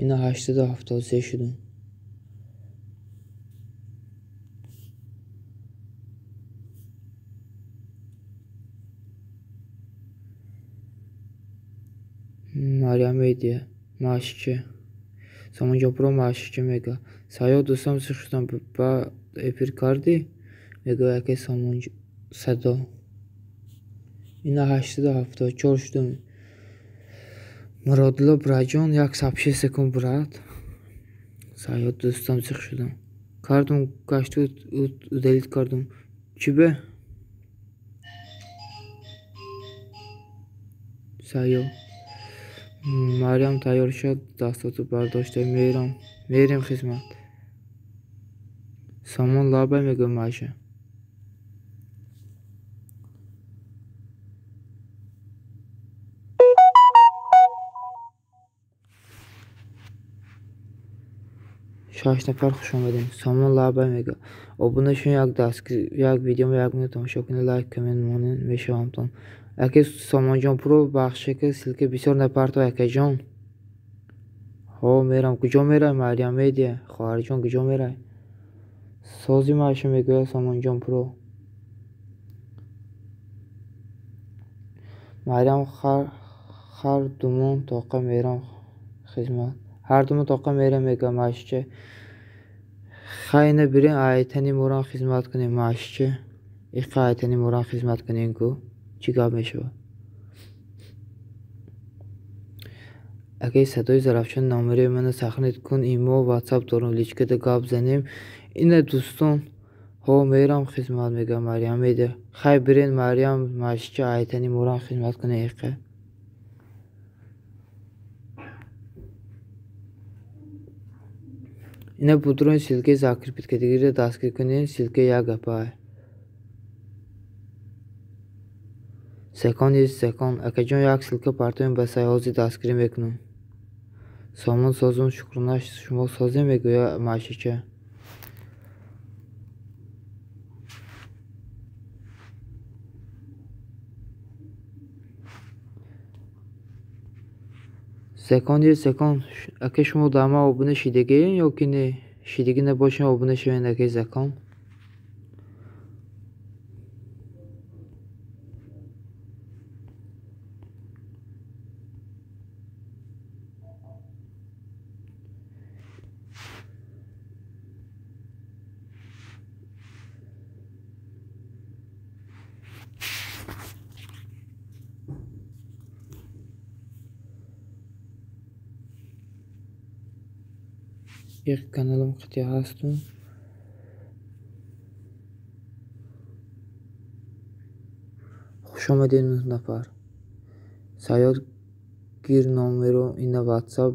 Ина 873 шудум. Марьям Медиа, Машча. Сомонҷонпуро Машча мега. Саёд дӯстам зиқ шудам ба эфир кардӣ? Мега акаи Сомон Садо. Ина 874 шудум. Муродило браҷон, як сабши секунд брат. Саёд дӯстам зиқ шудам. Кардум гашту удалить кардум. Чӣ бе? Саёд. Марьям тайёр шуд, дастоту бардошта мерам. Мерем хизмат. Сомон лабай мегӯ Маша. Шаш нафар хуш омадем. Сомон лабай мега. Обуна шун, як дастгир, як видеомо як минут тамошо кунед, лайк, коммент монед, мешавамтон. Аки Сомонҷонпуро бахше ки ссылка бисёр напарто акаҷон. Ҳо, мерам. Куҷо мерай Марьям Медиа? Хоҳарҷон, куҷо мерай? Сози Маша мегӯяд Сомонҷонпуро. Марьям хар думон тоқа мерам хизмат. Ҳар думон тоқа мерам мега Машча. Хай ина бирен айтани морам хизмат кунем Машча. Иқа айтани морам хизмат кунем ку. Чӣ гап мешавад? Акаи Садои Зарафшон номери мана сахнит кун, имо ватсап дорум, личкада гап занем. Ина дӯстон, ҳо мерам хизмат мега Марьям Медиа. Хай бирен Марьям Машча айтани морам хизмат кунем иқа. Ина будрон ссылкаи закрепить кардагиро дастгир кунед, ссылка як гапай. Закон есть закон. Акаҷон, як ссылка партоем басай, ҳозир дастгирӣ мекунам. Сомон созум, шукрона, шумо созем мегӯя Машича. Закон есть закон. Ака, шумо дар ман обуна шидагиен ё ки не? Шидагӣ набошед, обуна шавед, акаи Закон. Их каналам қити ҳастум. Хуш омадед нӯҳ нафар. Саёд гир номеро ина ватсап.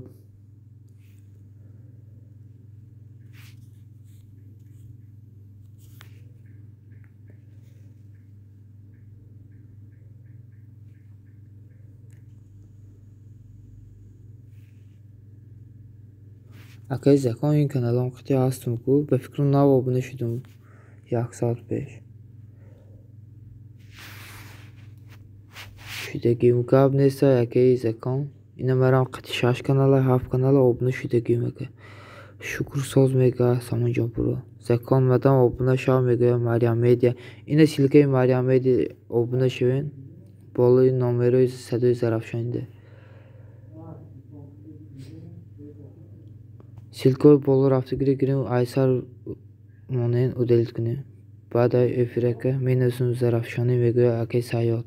Акаи Закон ин каналам қити ҳастум ку, ба фикрам нав обуна шудум як соат пеш. Шудагим гап неста акаи Закон. Ина марам қити 6 канала, 7 канала обуна шудагим ака. Шукр соз мега Самонҷон Про. Закон мадам обуна шав мегӯяд Марьям Медиа. Ина ссилкаи Марьям Медиа обуна шавен. Болои номерои садои Зарафшонида. Ссилкаҳои боло рафтагиро гирем, айсар монен удалить кунем. Баъд ай эфирака менависем Зарафшонӣ мегӯяд акаи Сайёд.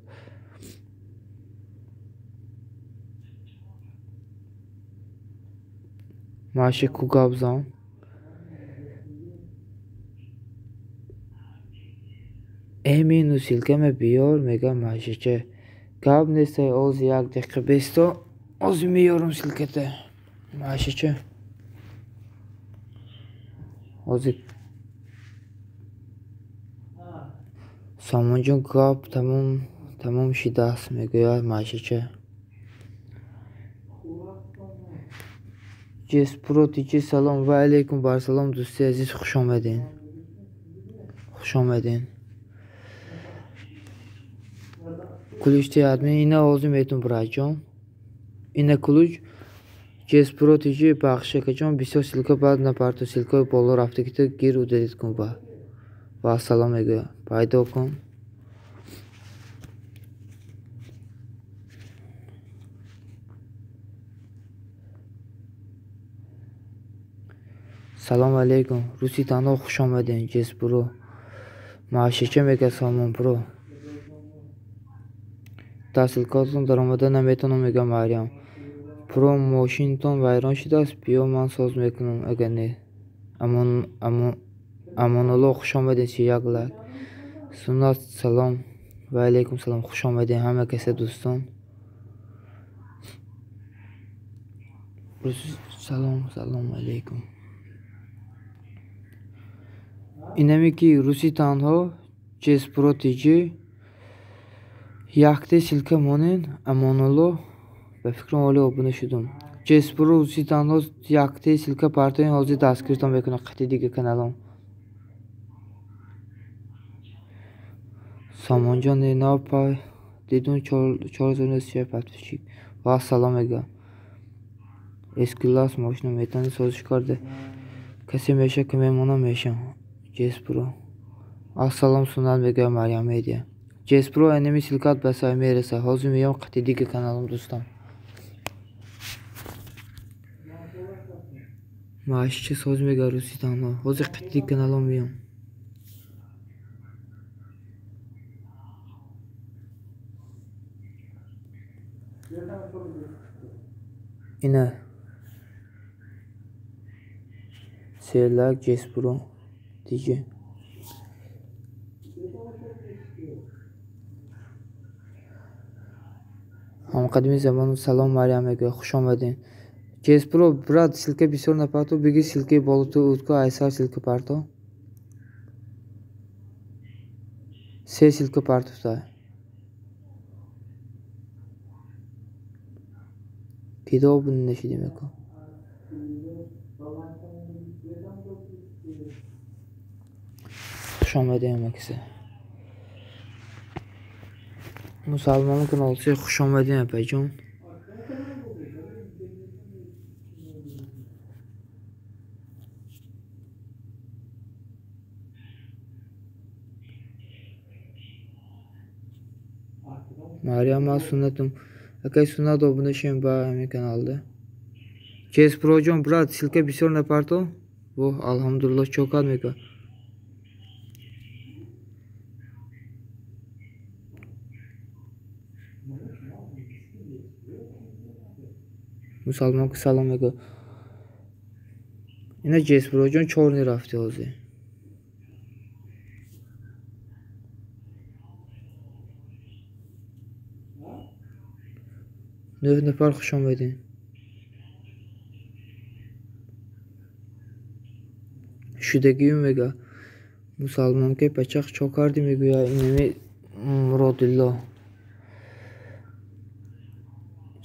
Маша ку гап зан. Эмину ссилкаме биёр мега Машача. Гап нестай ози як дақиқа бесто. Ози меёрам ссилката. Машача. Ози Сомонҷон гап тамом шидааст мегӯяд Машача. Ҷеспро тиҷи салом ва алейкум барсалом дӯсти азиз, хуш омадед. Хуш омадед. Ключ ти админ ина ҳозир метун братҷон. Ина ключ Ҷеспро тиҷи бахшакаҷон бисёр ссилка баъд напарто, ссилкаи боло рафтагита гир удалить кун ба. Ва ассалом мегӯяд. Пайдо кун. Салом алейкум. Рӯси танҳо хуш омадед Ҷеспро. Маошача мегӯяд Сомонпро. Дар ссилкаотон даромада наметавонам мегӯяд Марьям. Про мошинтон вайрон шудааст, биё ман соз мекунам агар не. Амонулло хуш омадед 31 лайк. Суннат салом ва алейкум салом, хуш омадед ҳама каса дӯстон. Салом, салом алейкум. Инаме ки рӯси танҳо Ҷеспро тиҷи якте ссилка монен Амонулло ба фикрам ҳоле обуна шудум. Ҷеспро рӯси танҳо якте ссилка партоен ҳозир дастгиртон мекунам қити дига каналом. Сомонҷон нав пай дидум 431 подписчик. Ва ассалом мегӯям. Эскилас мошина метавонӣ созиш карда. Касе меша ки мемонам мешам. Ҷеспро. Ассалом суннат мегӯяд Марьям Медиа. Ҷеспро энеми ссилкаат ба сай мерасад. Ҳозир меём қити дига каналом дӯстон. Маошича соз мегӯяд рӯси танҳо. Ҳозир қити дига каналом меём. Ина се лайк Ҷеспро тиҷи. Ҳамқадими замону салом Марьям мегӯяд, хуш омадед. Ҷеспро брат ссилка бисёр напарто, биги ссилкаи болоту утко айсар ссилка парто. Се ссилка партофтай. Кидо обуна нашидем яко. Хуш омадед ҳама каса. Мусалмон каналчи хуш омадед апаҷон. Марьям ман суннатум. Акай суннат обуна шавем ба ҳамин каналда. Ҷеспроҷон брат ссилка бисёр напарто. Воҳ алҳамдулиллоҳ чокат мекунад. Мусалмон ки салом мегӯяд. Ина Ҷеспроҷон чорни рафти ҳозир. Нӯҳ нафар хуш омадед. Шудагию мега. Мусалмон ки пачақ чо кардӣ мегӯяд инами Муродилло.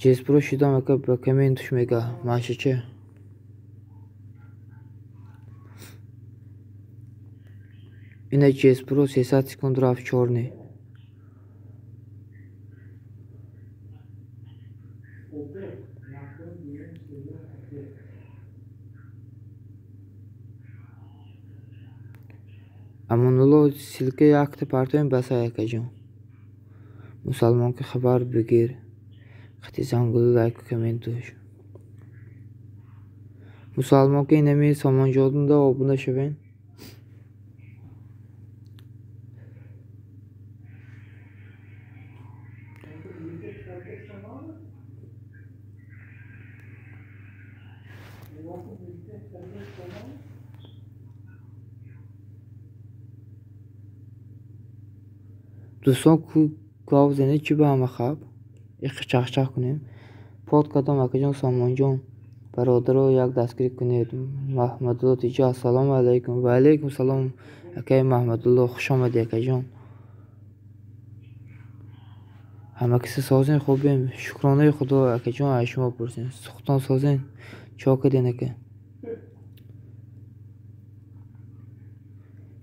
Ҷеспро шудам ака ба комментуш мега Машача. Ина ЧСПро 300 секунд рафт чорни. Амонулло ссылка якта партоем басай акаҷон. Мусалмон ки хабар бигир. Қити зангулу лайку комментуш. Мусалмон ки инами Сомонҷонда обуна шавен. Дӯстон гав зане чӣ ба ҳама хаб? Их чахчах кунем. Под кадом акаҷон Сомонҷон. Бародаро як дастгирӣ кунед. Маҳмадулло тиҷа ассалому алайкум. Ва алайкум салом акаи Маҳмадулло, хуш омадӣ акаҷон. Ҳама киса созен хубем. Шукронаи Худо акаҷон аз шумо пурсем. Сухтон созен чо карден ака?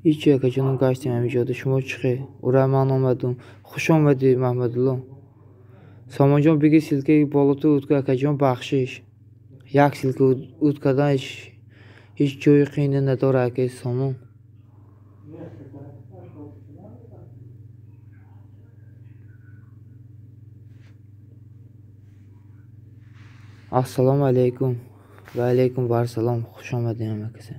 Ҳичи акаҷонам гаштем ҳамиҷода. Шумо чӣ хел? Ура ман омадум. Хуш омадӣ Маҳмадулло. Сомонҷон биги ссылкаи болоту уд ку акаҷон бахшиш. Як ссылка уд кардан ҳеҷ ҷои қийне надорад акаи Сомон. Ассалому алайкум. Ва алайкум вассалом. Хуш омадед ҳама касе.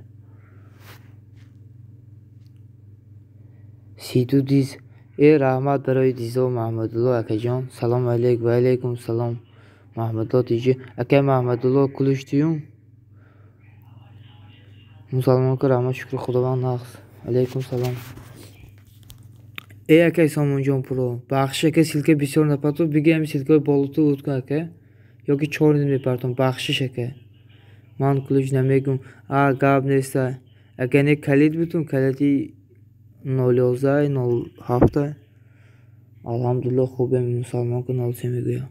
32 диз. Э раҳмат барои дизо Маҳмадулло акаҷон. Салом алейк ва алайкум салом. Маҳмадулло тиҷи. Акай Маҳмадулло кулуш тиюм. Мусалмон ки раҳмат шукри Худованд нағз. Алайкум салом. Э акай Сомонҷон пуро. Бахшиш ака ссылка бисёр напартов. Биги ҳами ссылкаи болоту уд кун ака. Ёки чорни мепартом. Бахшиш ака. Ман кулуш намегум. А гап неста. Ака не калид бутун калиди 011 07. Алҳамдулилло хубем мусалмон ки 03 мегӯям.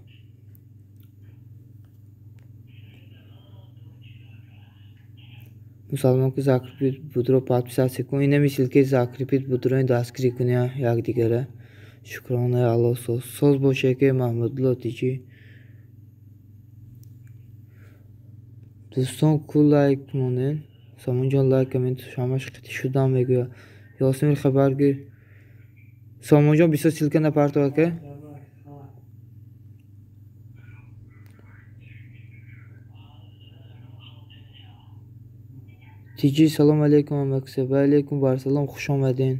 Мусалмон ки закрепит будро подписаться кун. Инами ссылкаи закрепит будро дастгирӣ кунӣ якдигара. Шукронаи Аллоҳ соз. Соз боша ака Маҳмадулло тиҷи. Дӯстон ку лайк монед. Сомонҷон лайк коммент ҳамаш қити шудам мегӯяд. Ёсимир хабар гир. Сомонҷон бисёр ссылка напартов ака. Тиҷи салом алайкум ҳама касе. Ва алайкум вассалом хуш омадед.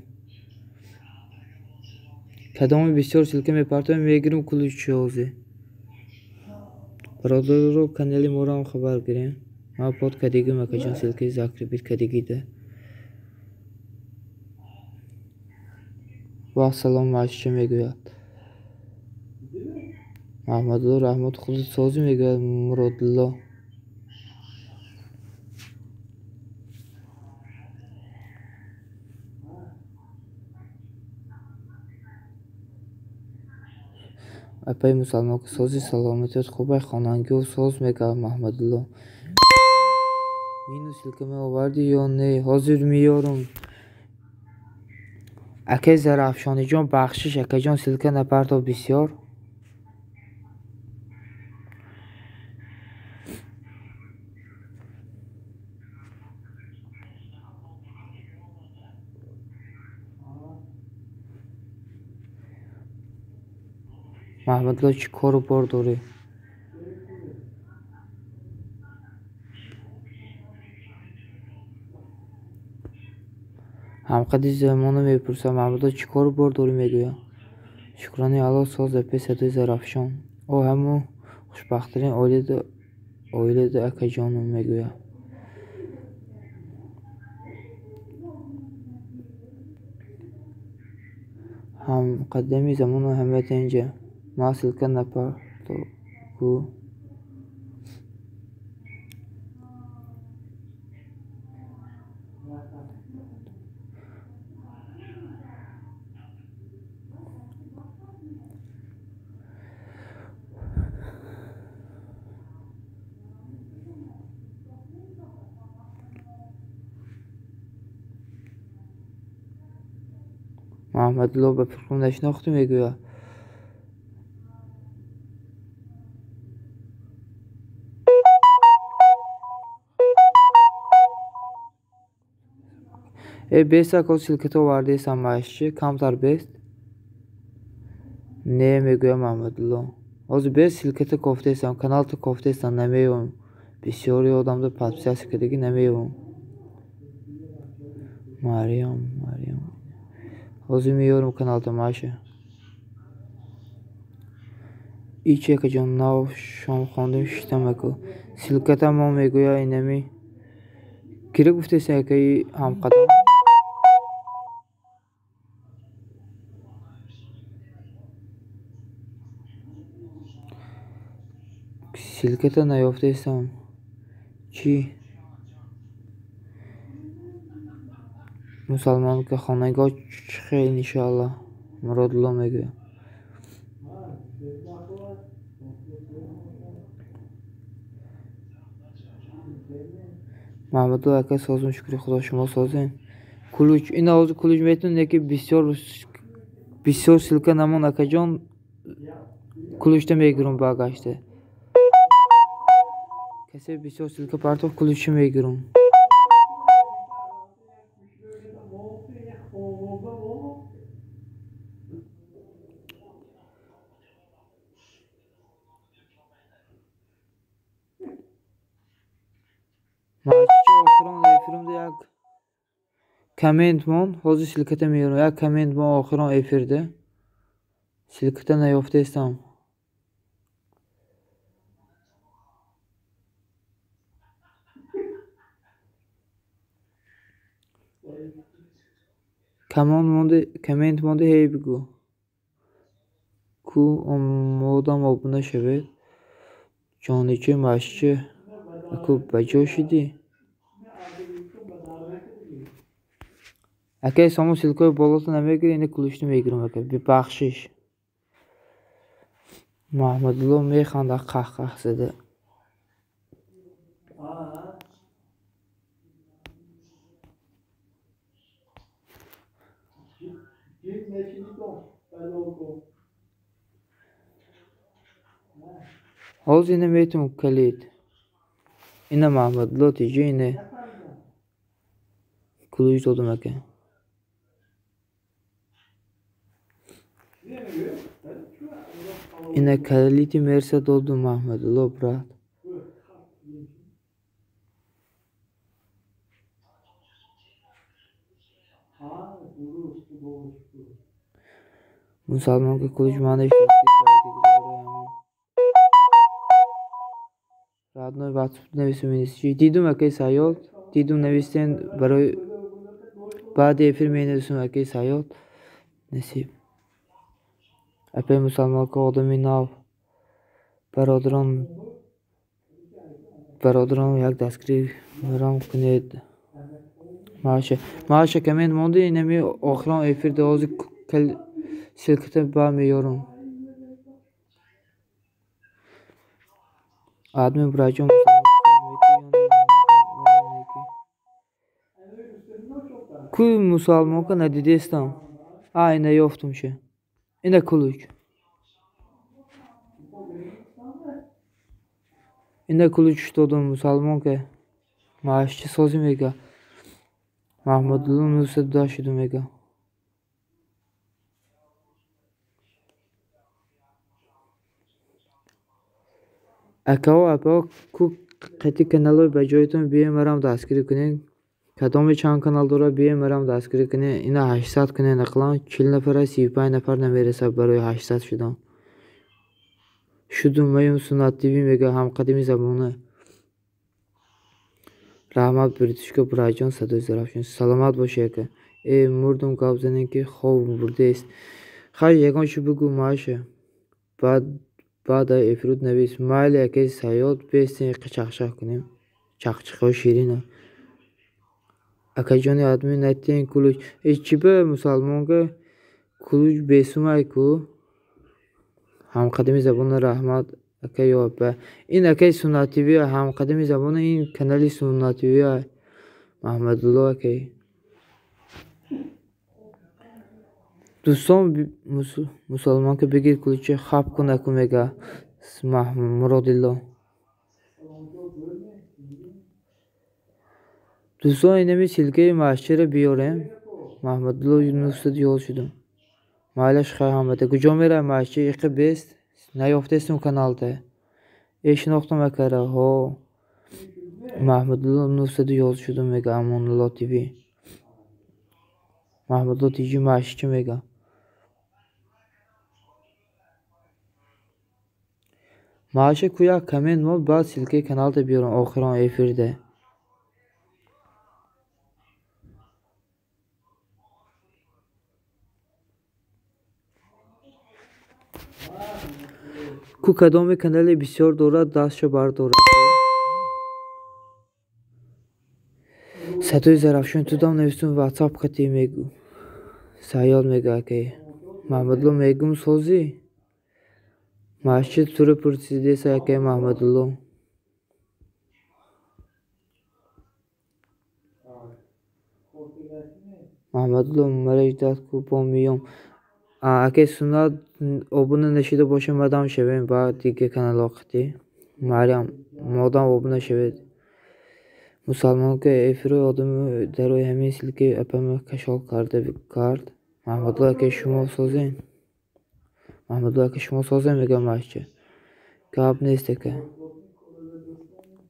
Кадоме бисёр ссылка мепартовем мегирем кулучи ҳозир. Бародаро канали моро ҳам хабар гирем. Ман под кадигим акаҷон ссылкаи закрепит кадигида. Ва салом машча мегӯяд. Маҳмадулло раҳмат худат созӣ мегӯяд Муродулло. Апаи мусалмон ки сози саломатият хубай хонангиҳо соз мегӯяд Маҳмадулло. Мину ссылка меовардӣ ё не? Ҳозир меёрам. Акаи Зарафшониҷон бахшиш акаҷон ссылка напартов бисёр. Маҳмадулло чӣ кору бор дорӣ? Ҳамқади замона мепурсад Маҳмадулло чӣ кору бор дорӣ мегӯяд. Шукронаи Аллоҳ соз апаи садои Зарафшон. О ҳамун хушбахттарин оилада акаҷонам мегӯяд. Ҳамқадами замону ҳама тенҷа. Ман ссылка напартов ку. Маҳмадулло ба фикрам нашинохтӣ мегӯяд. Э беста ко ссылката овардаестам машчи, камтар бест. Не мегӯяд Маҳмадулло. Ҳозир бест ссылката кофтаестам, каналта кофтаестам, намеёвам. Бисёри одамда подписаться кардагӣ намеёвам. Марьям, Марьям. Ҳозир меёрам каналта Маша. Ичи акаҷон нав шом хондем шиштам аку. Ссылката мо мегӯяд инами. Кира гуфтеста акаи ҳамқадам? Ссылката наёфтаестам. Чӣ? Мусалмонка хонагоҳ чӣ хел иншоаллоҳ? Муродулло мегӯяд. Маҳмадулло ака созум, шукри Худо, шумо созем. Кулуч, ина ҳозир кулуч метавонед, яке бисёр бисёр ссылка намон акаҷон, кулучта мегирам баргашта. Касе бисёр ссылка партоф кулуча мегирам. Маҳчи охирон эфиримда як коммент мон, ҳозир ссылката меёрам. Як коммент мон охирон эфирда. Ссылката наёфтаестам. Коммент монда ҳей бигӯ. Ку омодам обуна шавед. Ҷоничи машчи аку ба ҷо шидӣ? Акай сомон ссылкаи болото намегирӣ, ина кулучта мегирам ака. Бибахшиш. Маҳмадулло механдад қаҳқаҳ зада. Ҳозир ина метавон калид. Ина Маҳмадулло тиҷи ина кулуч додам ака. Ина калити мерса додум Маҳмадулло брат. Мусалмонка кулуч манаш родной ватсап нависум инисчи. Дидум акаи Саёд, дидум навистен барои баъди эфир менависум акаи Саёд. Насиб. Апаи мусалмонка одами нав. Бародарон, бародарон як дастгирӣ марам кунед. Маша, Маша коммент монди инами охирон эфирда ҳозир ссылката ба меёрам. Админ браҷон ку мусалмонка надидестам. А ина ёфтумша. Ина кулуч. Ина кулуч додум мусалмонка. Маашчи созӣ мега. Маҳмадулло 902 шуду мега. Акао апао ку қати каналҳои ба ҷоятон биёем марам дастгирӣ кунед. Кадоме чанд канал дорад биёем марам дастгирӣ кунед. Ина 800 кунед ақлан 40 нафара 35 нафар намерасад барои 800 шудан. Шудум маюм Суннат ТВ мега ҳамқадами забона. Раҳмат Бритушка Бураҷон садои Зарафшон. Саломат бошӣ ака. Э мурдум гап занем ки хоб бурдест. Хай ягон чӣ бигӯ Маша. Баъд ай эфируд навис. Майли акаи Саёд бестен чақчақ кунем. Чақчақҳои ширина. Акаҷони админ натен кулуч. Э чӣ ба мусалмонка кулуч бесумай ку? Ҳамқадами забона раҳмат ака ё апа. Ин акаи Суннат ТВ ҳамқадами забона ин канали Суннат ТВ Маҳмадулло акай. Дӯстон, мусалмон ки бигир кулча хаб кунаку мега Муродилло. Дӯстон, инами ссылкаи масҷидро биёрем. Маҳмадулло 911 шудум. Майлаш хай ҳамада. Куҷо меравем масҷид? Иқи бест наёфтестум каналта. Э шинохтам акара. Ҳо. Маҳмадулло 911 шудум мега Амонулло ТВ. Маҳмадулло ТВ масҷидчи мега. Маша ку як коммент мод, баъд ссылкаи каналта биёрам охирон эфирде. Ку кадоме канале бисёр дорад, дастшо бардорад. Садои Зарафшон тудам навистум WhatsApp хати мегу. Саёд мега акай. Маҳмадулло мегум созӣ? Масҷид туро пурсидеса акай Маҳмадулло. Маҳмадулло маро ждать ку бо миём. Акай Суннат обуна нашида боша мадам шавем ба дига каналҳо қатӣ. Мариям модам обуна шавед. Мусалмон ка эфирои одами дарои ҳамин ссылкаи апама кашол карда кард. Маҳмадулло акай шумо созен? Маҳмадулло ака шумо созен мега масҷид. Гап нест ака.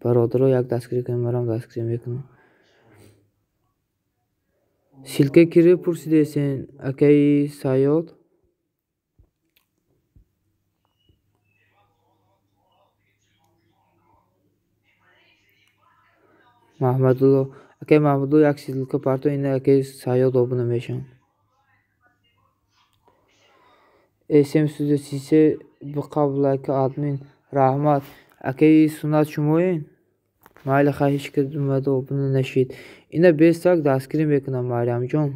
Бародаро як дастгирӣ кунем, марам дастгирӣ мекунам. Ссылка киро пурсидесен акаи Саёд? Маҳмадулло акаи Маҳмадулло як ссылка парто, ина акаи Саёд обуна мешаванд. SM Studio 33 биқабл лайка админ. Раҳмат. Акаи Суннат шумоен? Майли хай ҳеҷ кас омада обуна нашид. Ина бестак дастгирӣ мекунам Мариямҷон.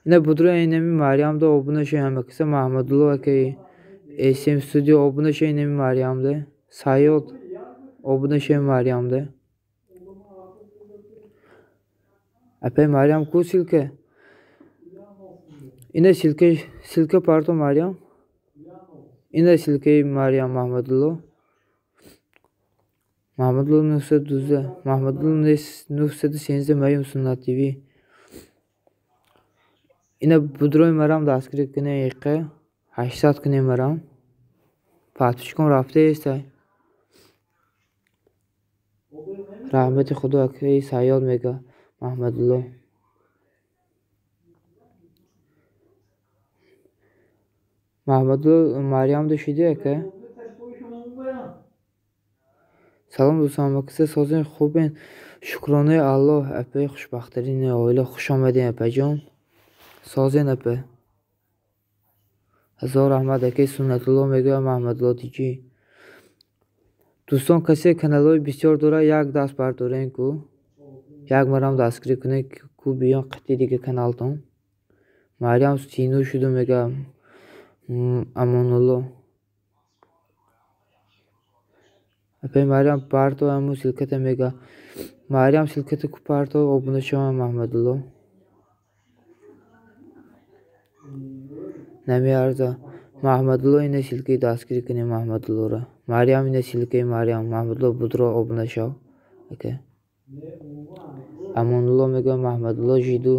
Ина будро инами Мариямда обуна шавем ҳама каса. Маҳмадулло акаи SM Studio обуна шавем инами Мариямда. Саёд обуна шавем Мариямда. Апай Мариям ку ссылка? Ина ссылка парто Мариям. Ина ссылкаи Мариям Маҳмадулло. Маҳмадулло 912, Маҳмадулло 913 Мариям Суннат ТВ. Ина будрои марам дастгирӣ кунем иқе 800 кунем марам. Подписчикон рафтаестай. Раҳмати Худо акаи Саёд мега Маҳмадулло. Маҳмадулло Мариямда шиди ака? Салом дӯстон, ҳама каса созен хубен? Шукронаи Аллоҳ апаи хушбахттарини оила. Хуш омадем апаҷон. Созен апа. Ҳазор раҳмат акаи Суннатулло мегӯяд Маҳмадулло Тиҷӣ. Дӯстон, касе каналҳои бисёр дорад, як даст бардорем ку. Як марам дастгирӣ кунед ку биён қатъи дига каналтон. Мариям сину шуду мега Амонулло. Апай Мариям парто аму ссылката мега. Мариям ссылката ку парто обуна шавам Маҳмадулло. Намеарза. Маҳмадулло ина ссылкаи дастгирӣ кунем Маҳмадуллоро. Мариям ина ссылкаи Мариям. Маҳмадулло будро обуна шав. Ака. Амонулло мега Маҳмадулло жиду.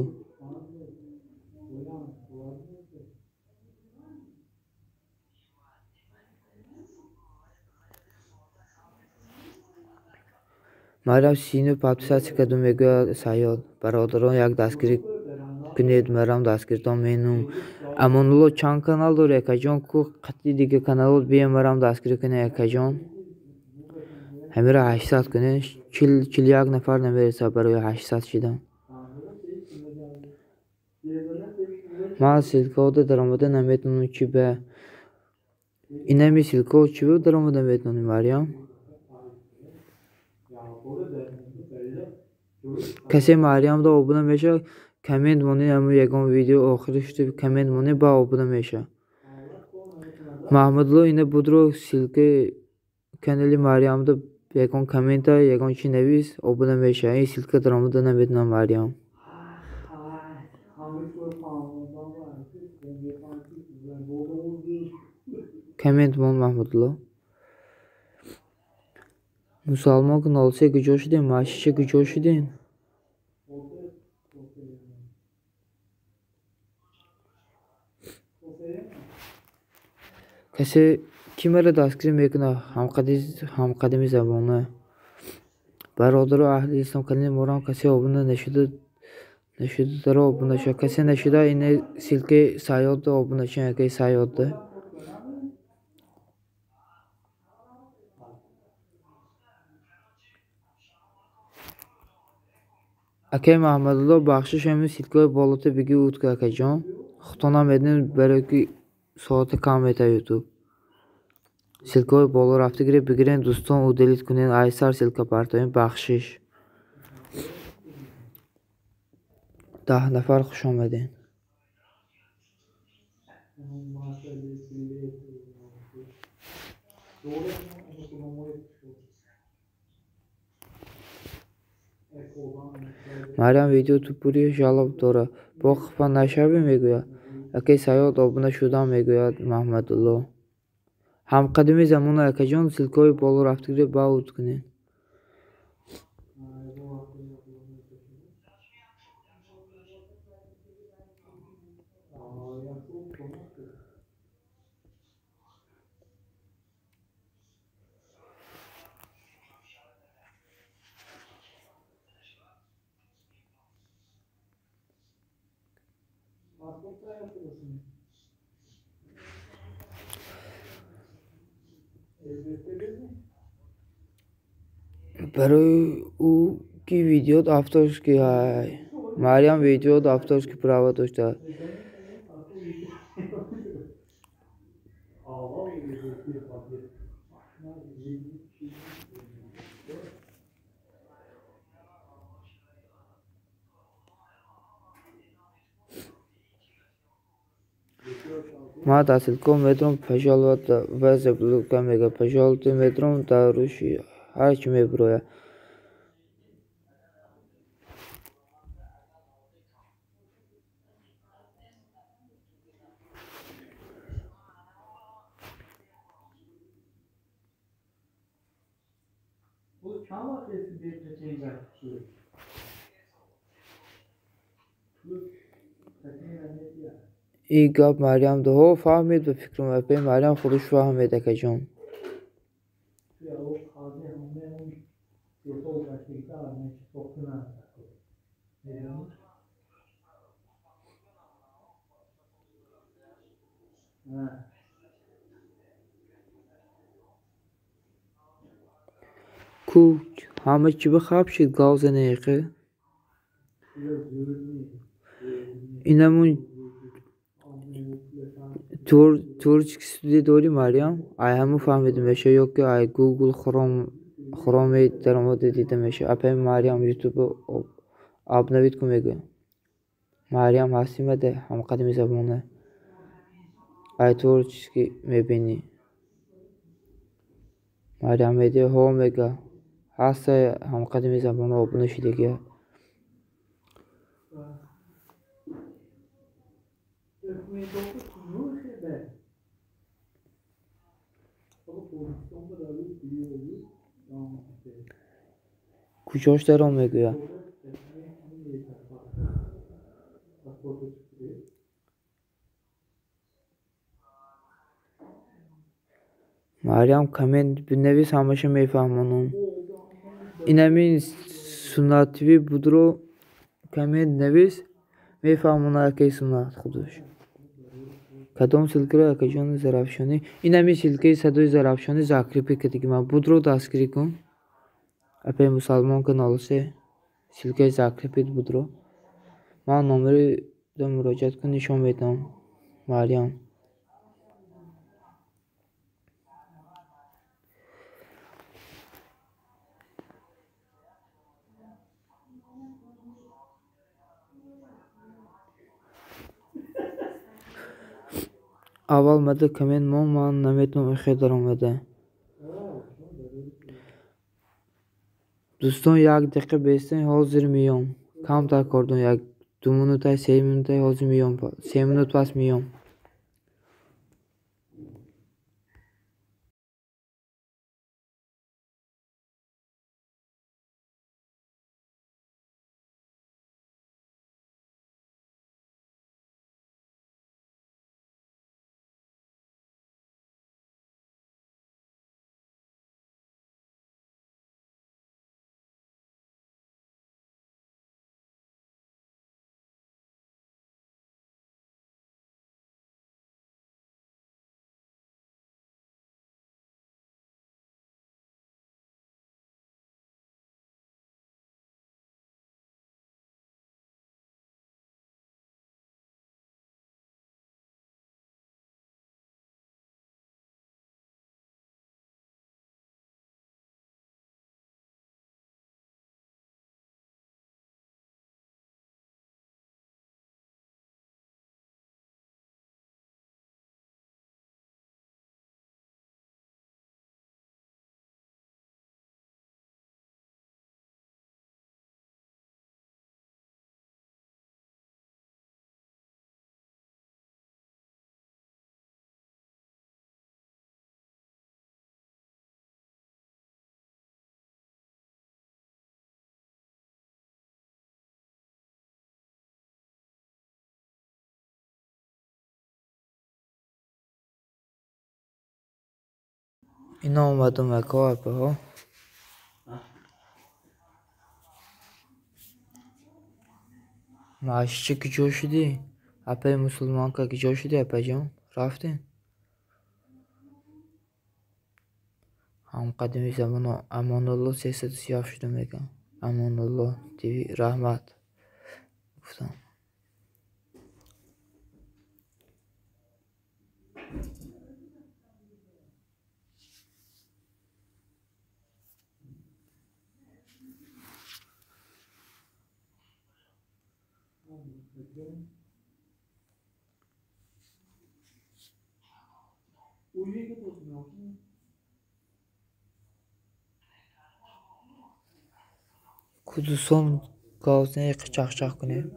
Мариям сину подписаться кардум мегӯяд Саёд. Бародарон як дастгирӣ кунед, марам дастгиритон менум. Амонулло чанд канал дорӣ акаҷон? Ку қатъи дига каналот биям марам дастгирӣ кунед акаҷон. Ҳамира 800 кунед. 41 нафар намерасад барои 800 шидан. Ман ссылкаҳода даромада наметавонам чи ба. Инами ссылкаҳо чӣ ба даромада наметавонӣ Мариям? Касе Мариямда обуна мешавад, коммент монед ҳамун ягон видео охири шуд коммент монед ба обуна мешавад. Маҳмадулло ина будро ссылкаи канали Мариямда ягон коммента ягон чи навис обуна мешавад. Ин ссылка даромада наметавонам Мариям. Коммент мон Маҳмудулло. Мусалмон ки 03 куҷо шудем? Машиша куҷо шудем? Касе кӣ маро дастгирӣ мекунад? Ҳамқадами замона. Бародару аҳли ислом канали морам касе обуна нашуда нашударо обуна шавад. Касе нашуда ине ссылкаи Сайёдда обуна шавед, акаи Сайёдда. Акаи Маҳмадулло, бахшиш, ҳамин ссылкаҳои болота бигӣ утка, акаҷон. Худтонам медонед, барое ки соата кам метавад ютуб. Ссылкаҳои боло рафта гиред, бигирен, дӯстон, удалить кунед, айсар ссылка партоем, бахшиш. 10 нафар хуш омадед. Марьям видео ту пури жалоб дорад. Бо хафа нашавӣ мегӯяд. Акаи Сайёд обуна шудам мегӯяд Маҳмадулло. Ҳамқадами замона, акаҷон, ссылкаҳои боло рафта гиред, баъд кунед. Барои ӯ ки видеот авторский ҳай. Марьям видеот авторский права дошта. Ма дар ссылкаҳо медорам, пожалуйста, ва заблока мегӯяд. Пожалуйста, медорам дар рӯши ҳар чӣ мебирояд. И гап Марьям ҳо фаҳмид, ба фикрам апаи Марьям худаш фаҳмид, акаҷон. Ку ҳама чӣ ба хаб шид, гав занеқи? Инамун творческий студия дорӣ, Марьям? Ай ҳамун фаҳмида мешавад ё ки ай Google Chrome даромада дида мешавад. Апаи Марьям ютуб обновить кун мегӯям. Марьям ҳастӣ маде ҳамқадами замона. Ай творческий мебинӣ. Марьям медиа ҳо мега. Ҳастай ҳамқадами замона обуна шудагия. Куҷош даром мегӯяд? Марьям коммент бинавис, ҳамаша мефаҳмонам. Инамин суннативи будро коммент навис, мефаҳмонад акаи суннат худаш. Кадом ссылкаро, акаҷони Зарафшонӣ? Инамин ссылкаи садои Зарафшонӣ закрепить кардагӣ ман. Будро дастгирӣ кун. Апаи мусалмон ка 03 ссылкаи закрепить будро. Ман номери муроҷиат кун, нишон медиҳам. Марьям. Аввал мада коммент мон, ман наметавонам ихе даромада. Дӯстон, як дақиқа бестен, ҳозир меём. Камтар кор дорам, як 2 минутай, 3 минутай ҳозир меём. 3 минут пас меём. Ино омадум, ако, апаҳо. Маъшича куҷо шудӣ? Апаи мусулмонка куҷо шудӣ, апаҷон? Рафтем? Ҳамқадими замоно Амонулло 337 шуда мегӯям. Амонулло ТВ раҳмат гуфтам. Кудусон гавзнаи чахчах кунем.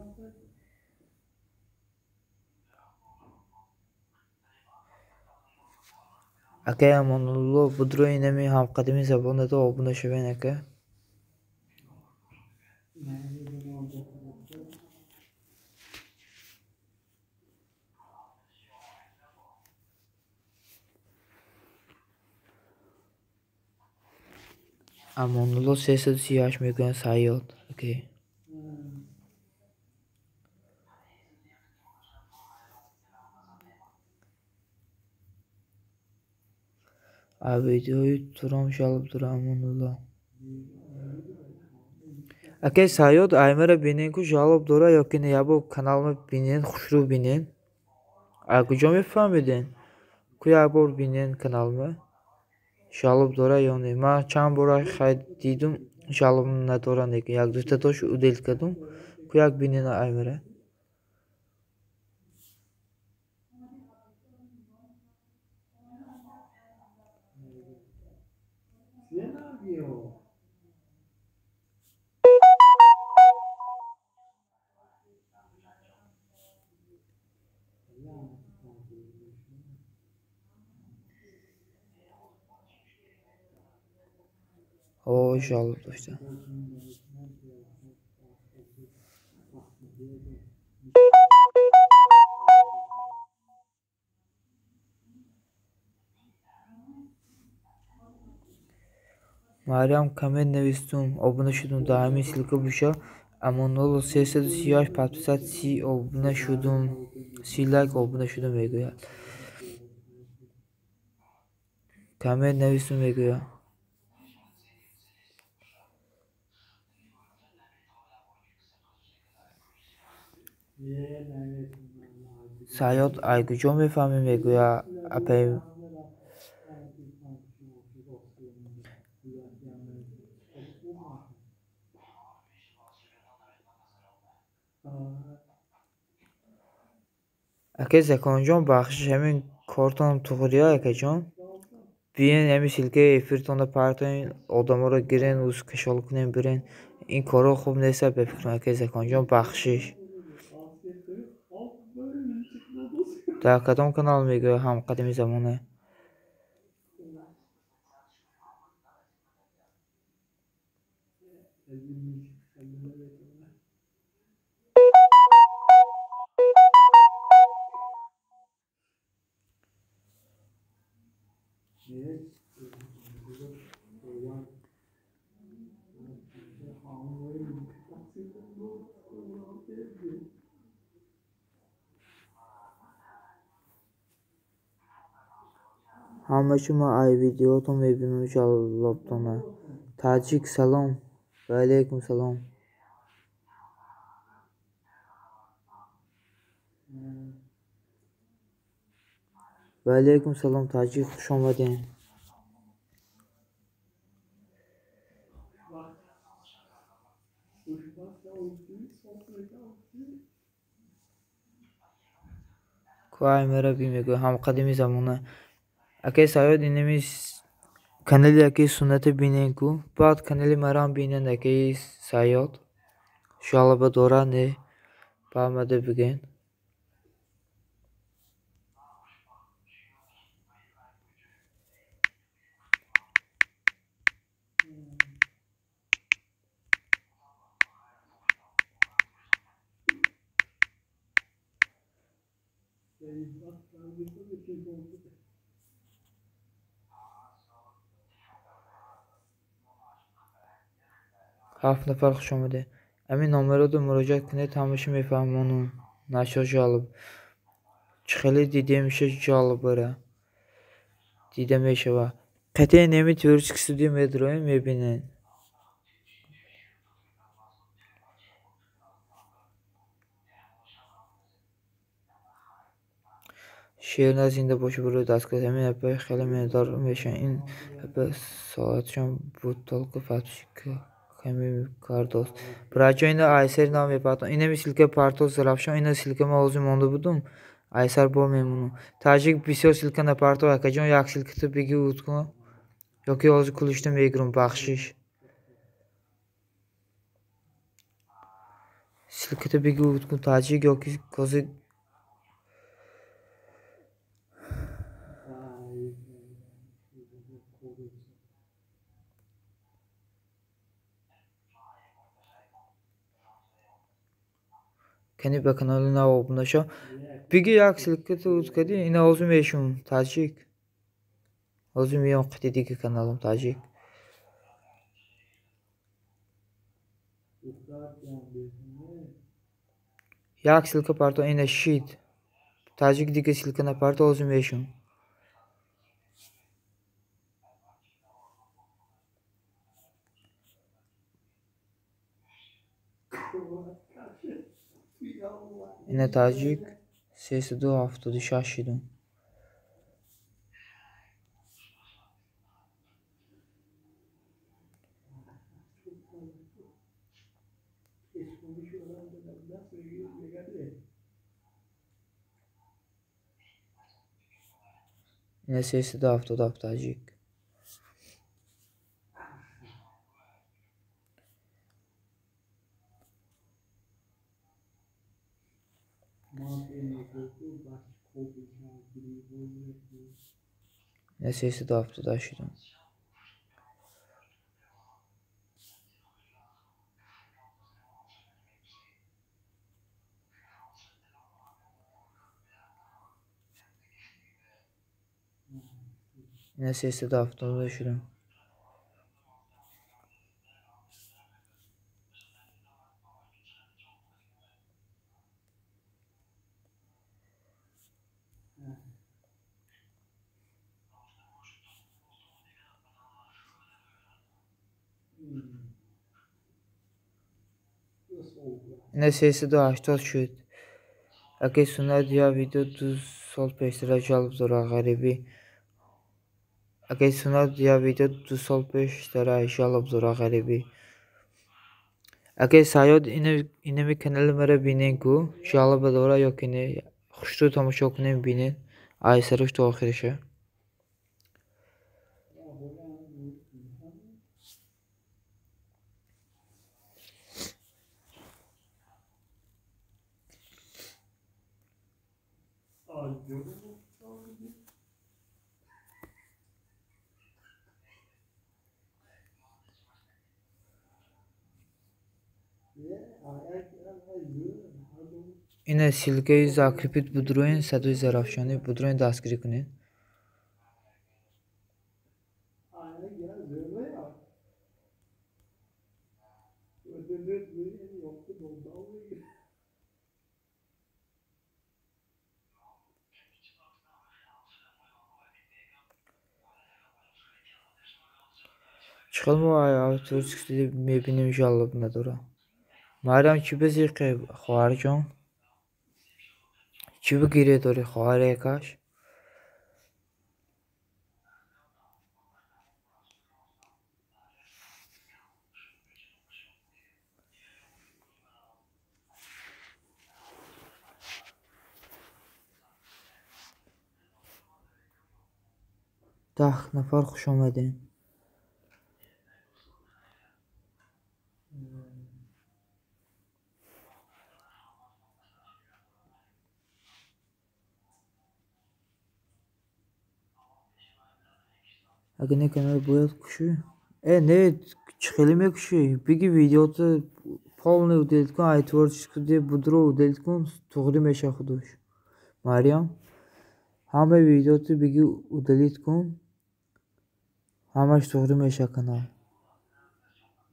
Акай Амонулло, будро инами ҳамқадими забонато обуна шавен, ака. Амонулло 338 мегӯянд Сайёд. Окей. А видеои туром жалоб дора Амонулло. Акай Сайёд, аймара бинен ку жалоб дора ё ки не, ябо каналма бинен, хушрӯ бинен. А куҷо мефаҳмиден? Ку як бор бинен каналма. Жалоб дора ё не? Ман чанд бора хай дидум, жалоб надора неки. Як дута тош удел кардум. Ку як бинен аймара. О, жалоб дошта. Мариам коммент навистум, обуна шудум. Дар ҳамин ссылка буша. Амонулло 338 подписать 30 обуна шудум. 30 лайк обуна шудум мегӯяд. Коммент навистум мегӯяд. Сайёд ай куҷо мефаҳмӣ мегӯяд апаи Акай Законҷон, бахшиш, ҳамин кортон туғрия, акаҷон. Биен ҳамин ссылкаи эфиртонро партоен, одаморо гирен, уз кашол кунен, бирен. Ин корҳо хуб нест, ба фикрам, акай Законҷон, бахшиш. Дар кадом канал мегӯяд ҳамқадими замона? Ҳама шумо ай видеотон мебинам жалобтона. Таҷик салом. Ва алайкум салом. Ва алайкум салом, таҷик, хуш омадем. Ку аймара би мегӯяд ҳамқадими замона. Акай Сайёд, инами канали акаи Сунната бинен ку, баъд канали марам бинен, акаи Сайёд. Жалоба дора не, баъмада бигӯен. 7 нафар хуш омадед. Ҳамин номерро муроҷиат кунед, ҳамаша мефаҳмонам. Нашо жалоб. Чӣ хеле дида меша жалобара. Дида мешава. Қатъиян неми творческий студия медроем, мебинед. Шерна зинда боша барои дастгоҳ. Ҳамин апа хеле миннатдор мешавам. Ин апа соатшон буд толко подписчика ками кардост. Браҷо ина айсар нав мепартом. Инами ссылка партов Зарафшон, ина ссылка ма ҳозир монда будум. Айсар бо мемонам. Таҷик бисёр ссылка напартов, акаҷон, як ссылката биги уткун. Ёки ҳозир кулишта мегирам, бахшиш. Ссылката биги уткун таҷик ёки ҳозир кани ба канали нав обуна шав. Биги як ссылката уткади, ина ҳозир мешум таҷик. Ҳозир меём қити дига каналам таҷик. Як ссылка парто, ина шид. Таҷик дига ссылка напарто, ҳозир мешум. Ина таҷик 376 шидум. Ина 377 таҷик. Ина 378 шидум. Ина 379 шидум. Ина 380 шуд. Акай Суннат я видео 2 сол пештара жалоб дора ғарибӣ. Акай Суннат я видео 2 сол пештара жалоб дора ғарибӣ. Акай Саёд инами канали мара бинен ку жалоба дора ё ки не. Хушрӯ тамошо кунем, бинен. Ай саруш то охириша. Ина ссылкаи закрепит будроин, садои Зарафшонӣ будроин дастгирӣ кунед. Чӣ хел мо творческий студия мебинем жалоб надора. Мариам чӣ безиқе хоҳарҷон? Чӣ бигире дорӣ хоҳари якаш? Даҳ нафар хуш омадем. Агар не канал бояд кушӣ? Э, не, чӣ хеле мекушӣ? Биги видеото полный удалить кун, ай творческий студия будро удалить кун, туғрӣ мешавад худош. Мариам, ҳамаи видеото биги удалить кун, ҳамаш туғрӣ мешавад канал.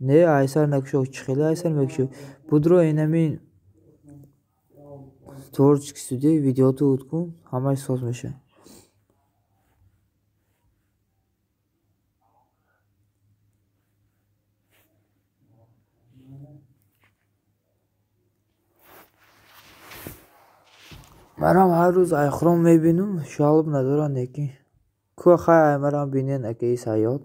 Не, айсар накушо, чӣ хеле айсар мекушо? Будро инамин творческий студия видеото уд кун, ҳамааш соз мешавад. Манам ҳар рӯз айхӯрон мебинам, жалоб надорам, лекин ку хай аймарам бинен акаи Саёд.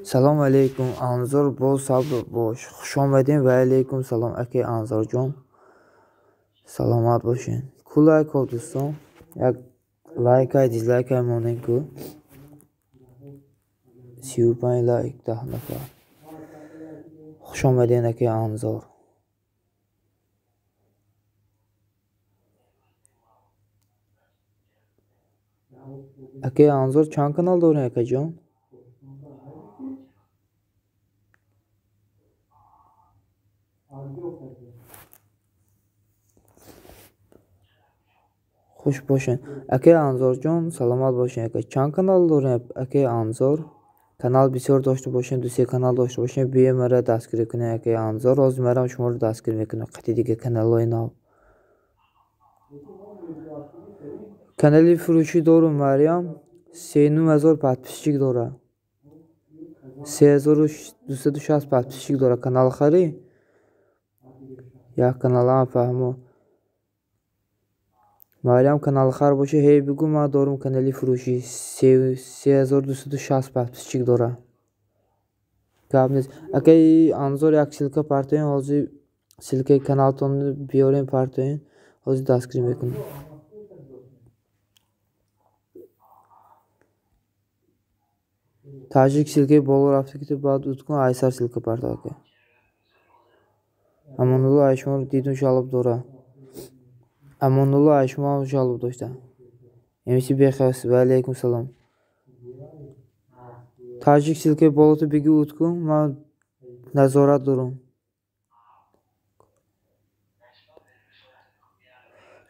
Салом алейкум, Анзор, боз сабр бош. Хуш омадем ва алейкум салом, акаи Анзорҷон. Саломат бошед. Ку лайкҳо, дӯстон? Як лайкай, дизлайкай монем ку. 35 лайк, 10 нафар. Хуш омадем, акаи Анзор. Акаи Анзор чанд канал дорем, акаҷон? Хуш бошед. Акаи Анзорҷон, саломат бошед. Ака чанд канал дорем, акаи Анзор? Канал бисёр дошта бошем, ду се канал дошта бошем, биё мара дастгирӣ кунед, акаи Анзор. Ҳозир марам шуморо дастгирӣ мекунам, қати дига каналҳои нав. Канали фурӯшӣ дорум, Марьям, 3500 подписчик дорад. 3260 подписчик дорад. Канал харӣ? Як каналам фаҳмо. Марьям каналхар боша, ҳей бигӯ ман дорум канали фурӯшӣ, 3260 подписчик дорад. Гап нест. Акаи Анзор як ссылка партоем, ҳозир ссылкаи каналтонро биёрем партоем, ҳозир дастгирӣ мекунем. Таҷик ссылкаи боло рафта ки баъд уткун айсар ссылка парто ака. Амонулло ай шуморо дидум жалоб дорад. Амонулло ай шумо ҳам жалоб дошта. МС бехас ва алейкум салом. Таҷик ссылкаи болото бигӯ уткун, ман назорат дорам.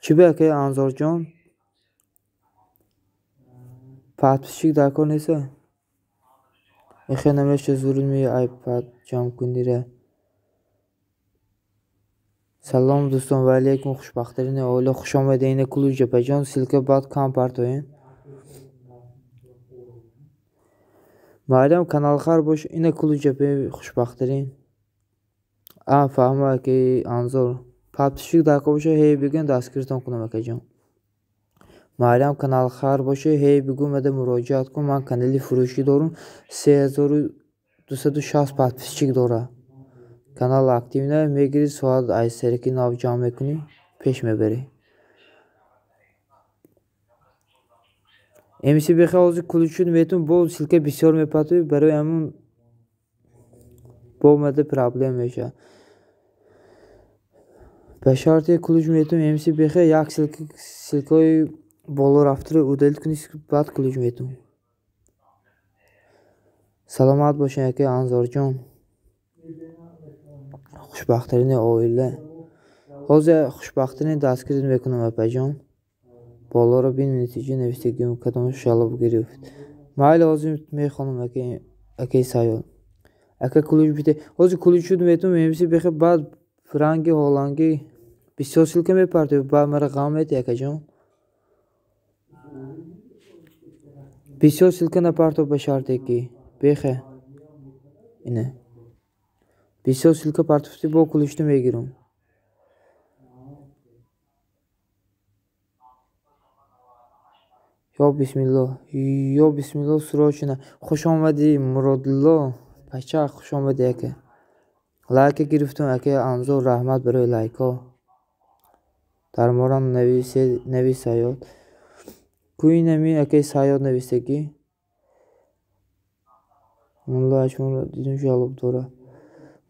Чӣ бе акаи Анзорҷон? Подписчик дар кор неста? Ихе намеша зур ми айпад ҷамъ кунира. Салом дӯстон ва алейкум хушбахтарини оила. Хуш омадед ина клуби ҷапаҷон. Ссылка баъд кам партоем. Марьям каналхар бош, ина клуби ҷапаи хушбахтарин. А фаҳмо акаи Анзор. Подписчик дар кор боша, ҳей бигӯ дастгиритон кунам акаҷон. Марьям каналхар боша, ҳей бигӯ мада муроҷиат кун, ман канали фурӯшӣ дорум, 3260 подписчик дорад. Канал активна, мегирӣ соат аз серики нав ҷамъ мекунӣ, пеш мебарӣ. МС бехе ҳозир ключ метун бо ссылка бисёр мепартоӣ, барои ҳамун бо мада проблема мешавад. Ба шарте ключ метун МС бехе як ссылкаи боло рафтаро удалить кунӣ, баъд ключ метун. Саломат бошед, акаи Анзорҷон. Хушбахтарини оила. Ҳозир хушбахтарини дастгирӣ мекунам, апаҷон. Болоро бин натиҷа навиштагиам кадом жалоб гирифт. Майли ҳозир мехонам акаи Саёд. Ака ключ бите. Ҳозир ключ шуд метун МС бехе баъд ранги ҳолангӣ бисёр ссылка мепартоӣ, баъд мара ғам метӣ акаҷон. Бисёр ссылка напарто ба шарте ки бехе. Ина. Бисёр ссылка партофтӣ бо ключто мегирам. Ё бисмилло, ё бисмилло срочно. Хуш омадӣ Муродулло пача, хуш омадӣ ака. Лайка гирифтум акаи Анзор, раҳмат барои лайкҳо. Дар морам навис Саёд. Ку инами акаи Саёд навистагӣ? Мулло ай шуморо дидум жалоб дорад.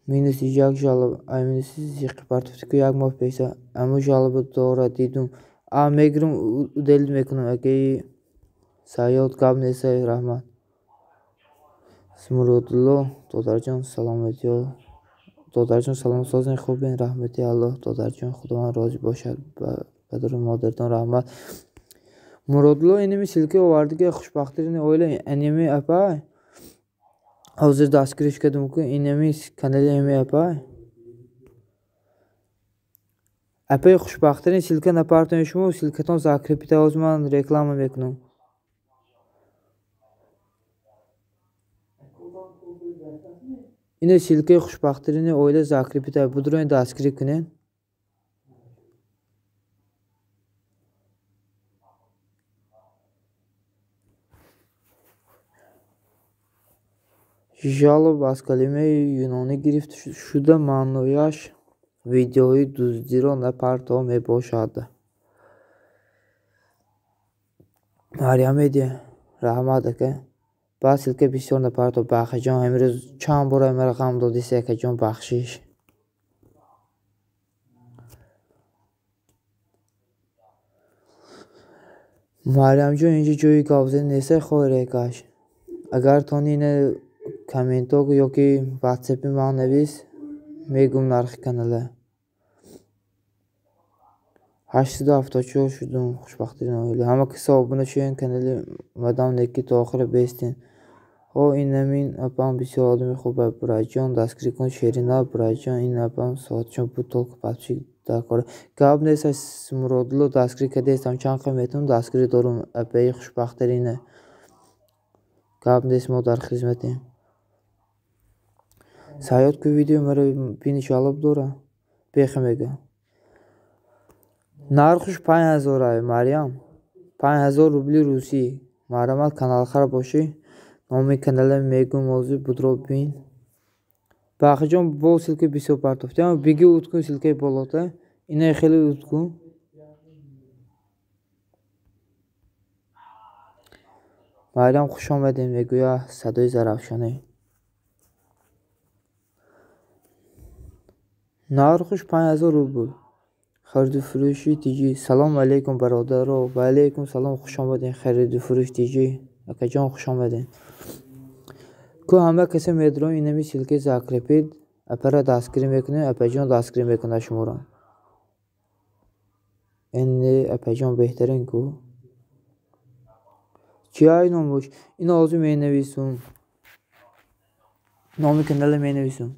Минуси як жалоб, ай минуси зиқи партофтӣ ку як моҳ пеша. Аму жалоба дорад дидум. А мегирам удалить мекунам акаи Саёд, гап нест, раҳмат. Муродулло додарҷон, саломатиё Додарҷон салом, созен, хубен, раҳмати Аллоҳ. Додарҷон, Худованд розӣ бошад, ба падару модаратон раҳмат. Муродулло инами ссылка овардига хушбахтарини оила инами апай. Ҳозир дастгириш кардам ку инами канали ами апай. Апай хушбахтарин ссылка напартоед шумо, ссылкатон закрепита, ҳозир ман реклама мекунам. Ина ссылкаи хушбахтарини оила закрепита, будроин дастгирӣ кунед. Жалоб аз калимаи юнонӣ гирифта шуда, маънояш видеои дуздиро напарто мебошад. Марьям Медиа, раҳмат ака. Баъд ссылка бисёр напарто, Бахшиҷон, ҳамирӯз чанд бор амира ғам додиси акаҷон, бахшиш. Марьямҷон, инҷо ҷои гапзанӣ нест, хоҳарекаш. Агар тони ина комментҳо ёки ватсапи ман навис, мегӯм нархи канала. 874 шудум, хушбахтарин оила. Ҳама каса обуна шавед канали мадам Неки то охира бестен. Ҳо инамин апам бисёр одами хуб Бураҷон, дастгирӣ кун Шерина Бураҷон, ин апам соатшон буд толк подписчик дар кора. Гап нест, Муродулло дастгирӣ кардестам, чанд қадр метавонам дастгирӣ дорум апаи хушбахтарина. Гап нест, мо дар хизматем. Саёд ку видео маро бини жалоб дора? Беха мега. Нархуш 5000 ай, Марьям. 5000 рубли русӣ. Марҳамат, каналхар бошӣ. Номи канала мегӯм ҳозир будро бин. Бахшиҷон бо ссылка бисёр партофтам. Биги уткун ссылкаи болота. Ина хеле уткун. Марьям хуш омадем мегӯя садои Зарафшонӣ. Нархуш 5000 рубл. Хариду фурӯши тиҷӣ. Салом алейкум бародаро. Ва алейкум салом, хуш омадем. Хариду фурӯш тиҷӣ. Акаҷон хуш омадем. Ку ҳама касе медорам инами ссылкаи закрепит, апара дастгирӣ мекунем, апаҷон дастгирӣ мекунад шуморо. Ин апаҷон беҳтарин ку. Чи ай номуш? Ина ҳозир менависум. Номи канала менависум.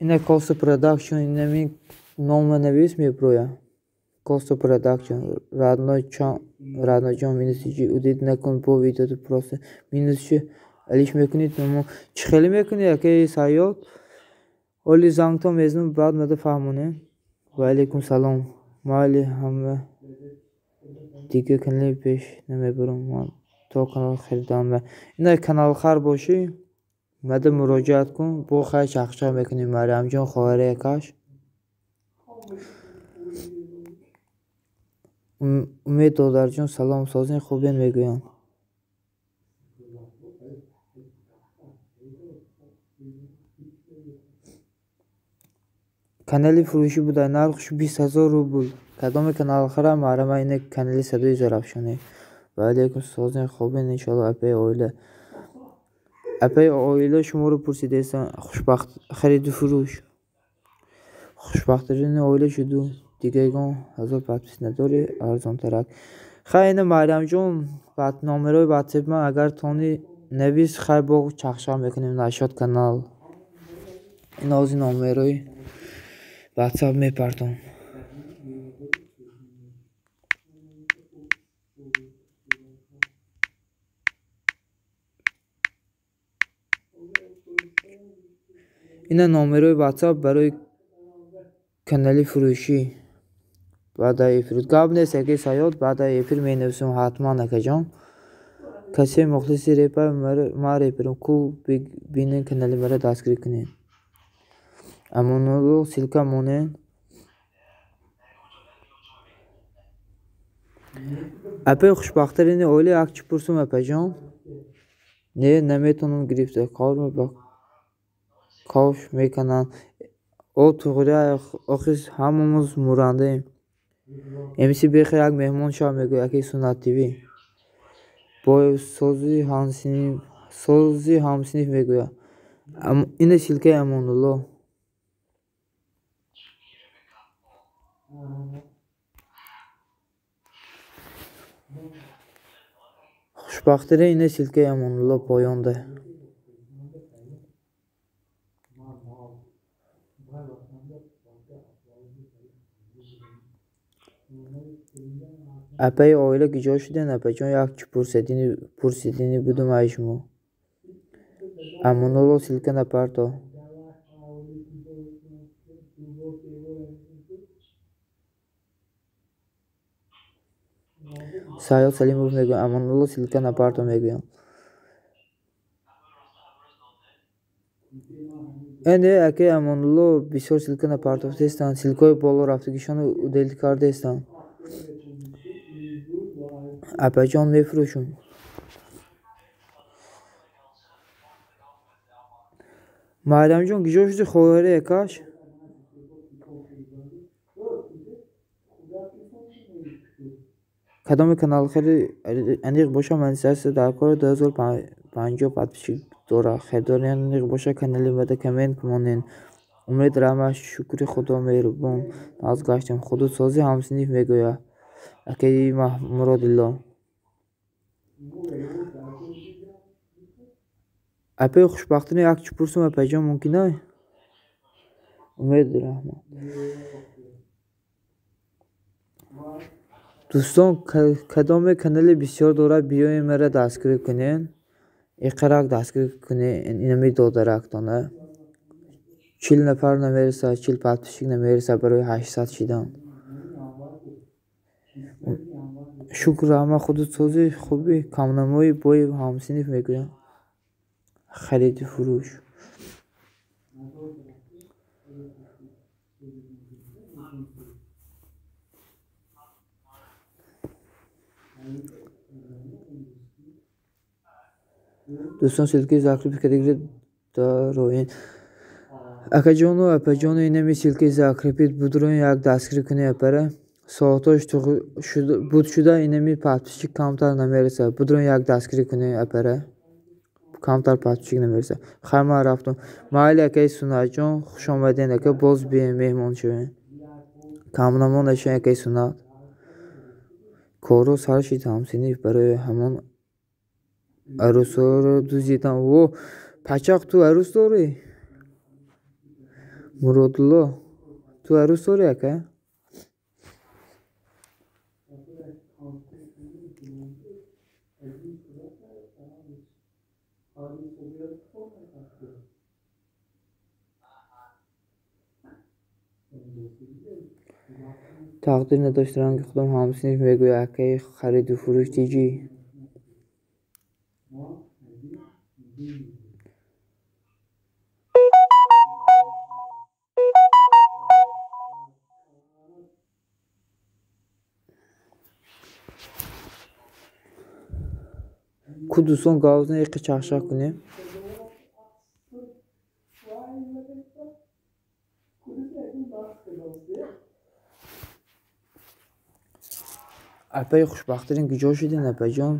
Ина Costa Production, инами нома навис меброя. Costa Production, родноҷон минус ҷи удид накун бо видеото просто минус чи алиш мекунед, чӣ хеле мекунед акаи Саёд? Оли зангто мезанам, баъд мада фаҳмонем. Ва алейкум салом. Майли ҳама дига канали пеш намебарам ман то канал харидам. Ина каналхар бошӣ, мада муроҷиат кун, бо хай чахчах мекунем Марьямҷон хоҳари акаш. Умед додарҷон салом, созен, хубен мегӯянд. Канали фурӯшӣ буда, нархш 20000 рубл. Кадоме каналхара марҳама ина канали садои Зарафшонӣ. Ва алейкум созен, хубен иншоалло апаи оила. Апаи оила шуморо пурсидестам, хушбахт хариду фурӯш. Хушбахттарини оила шуду. Дига ягон ҳазор подпис надорӣ, арзонтарак. Хай ина Марьямҷон, номерои ватсап ман агар тони навис, хай бо чахчах мекунем нашод канал. Ина ҳозир номерои ватсап мепартом. Ина номерои ватсап барои канали фурӯшӣ. Баъдаи эфир гап нест, аки Саёд, баъдаи эфир менависам ҳатман акаҷон. Касе мухлиси репа ман реперам, ку бинен канали мара дастгирӣ кунед. Амонулло ссылка монед. Апаи хушбахттарини оила як чӣ пурсум апаҷон? Не, наметавонам гирифта, корма ба кавш мекунанд. О туғрия, охир ҳамамоз мурандаем. МС бехе як меҳмон шав мегӯяд акаи Суннат ТВ. Бо сози ҳамсинф мегӯяд. Ина ссылкаи Амонулло. Хушбахтире ина ссылкаи Амонулло поёнда. Апаи оила куҷо шуден, апаҷон? Як чӣ пурсидинӣ будум ай шумо. Амонулло ссылка напарто. Саёд Салимов мегӯяд Амонулло ссылка напарто мегӯям. Э не, акаи Амонулло бисёр ссылка напартофтаистанд. Ссылкаҳои боло рафтагишонро удалить кардаистанд. Апаҷон мефурӯшум. Майрамҷон куҷо шуди хоҳари акаш? Кадоме канал хеле аниқ боша монетизатсия дар кори 2050 подписчик дора. Харидори аниқ боша канали мада коммент монен. Умед раҳмат, шукри Худо меҳрубон нағз гаштем. Худусозӣ ҳамсинф мегӯяд акаи Муродилло. Апаи хушбахтиро як чӣ пурсум апаҷон мумкин ай? Умед раҳмат. Дӯстон, кадоме канали бисёр дорад, биёем мара дастгирӣ кунен. Иқарак дастгирӣ кунен, инами додарактона. 40 нафар намерасад, 40 подписчик намерасад барои 800 шидан. Шукр раҳмат, худусозӣ хуби камнамои бои ҳамсинф мегӯяд. Хариду фурӯш. Дӯстон, ссылкаи закрепить кардагиро дароен. Акаҷону апаҷону инами ссылкаи закрепить будроен як дастгирӣ кунед апара. Соатҳош буд шуда инами подписчик камтар намерасад. Будроен як дастгирӣ кунед апара. Камтар подписчик намерасад. Хайр, ман рафтам. Майли акаи Суннатҷон, хуш омадед ака, боз биёем меҳмон шавем. Камнамо нашавем акаи Суннат. Корҳо сар шид ҳамсинф барои ҳамон арӯсҳоро дуздидам. Во, пачақ, ту арӯс дорӣ? Муродулло, ту арӯс дорӣ ака? Тақдир надошт ранги худам ҳамсинф мегӯяд акаи хариду фурӯш тиҷӣ. Ку дӯстон гавзна иқи чахчах кунем. Апаи хушбахтарин куҷо шуден, апаҷон?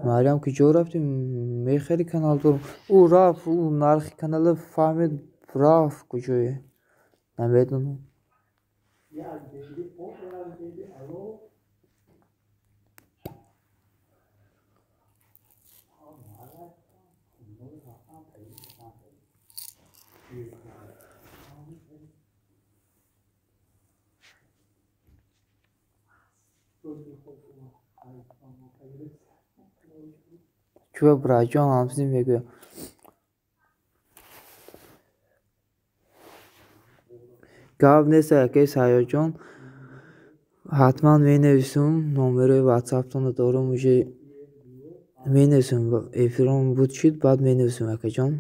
Марьям куҷо рафтӣ? Мехари канал дорум. Ӯ рафт, ӯ нархи канала фаҳмид, рафт куҷое? Намедонам. Чӯ браҷон ҳамсинф мегӯяд. Гап нест акаи Саёдҷон. Ҳатман менависум, номерои ватсаптонро дорум, уже менависум. Эфирон буд шид, баъд менависум акаҷон.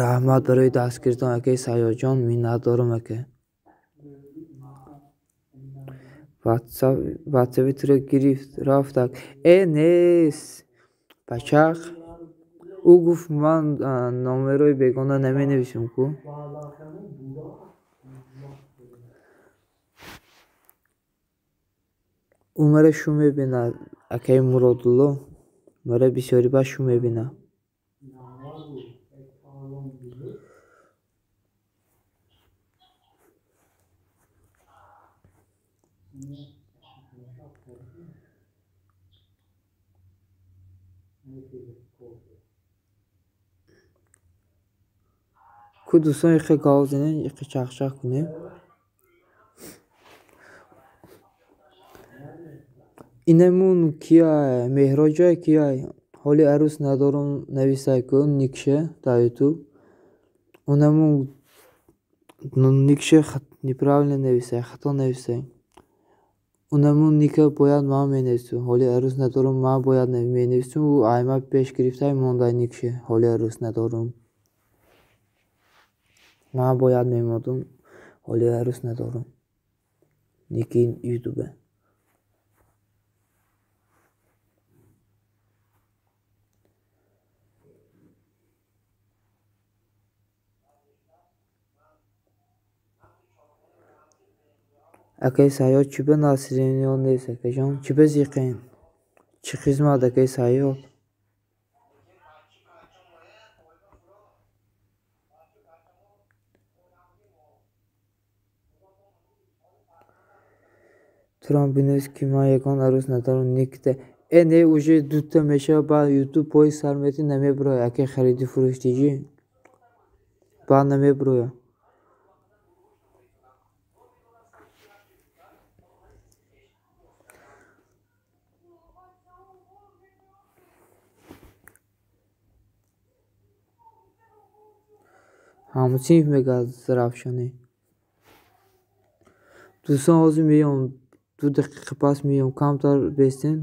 Раҳмат барои дастгиритон акаи Саёдҷон, миннатдорум ака. Ватсапи туро гирифт, рафт ак. Э, нест. Пачақ. Ӯ гуфт ман номерои бегона наменависум ку. Ӯ мара шу мебинад, акаи Муродулло мара бисёри ба шу мебинад. Ку дӯстон ихе гав занем, ихе чахчах кунем. Инамун кияй, Меҳроҷай кияй? Ҳоли арӯс надорум нависай ку никше дар ютуб. Унамун никше неправильно нависай, хато нависай. Унамун ника бояд ман менависум. Ҳоли арӯс надорум ман бояд менависум. Ӯ айма пеш гирифтай мондай никше. Ҳоли арӯс надорум. Ман бояд мемондум. Ҳоли арӯс надорум. Ники ютубе. Акаи Сайёд чӣ ба Насриниён нест, акаҷон? Чӣ ба зиқен? Чӣ хизмат, акаи Сайёд? Турам бинавис, ки ман ягон арӯс надорам. Никта. Э не, уже дута мешава, баъд ютуб пои сар мети намебурояд. Акаи хариди фурӯш диҷӣ? Баъд намебурояд. Ҳамсинф мегӯяд Зарафшонӣ. Дӯстон, ҳозир меём, 2 дақиқа пас меём, камтар бестен.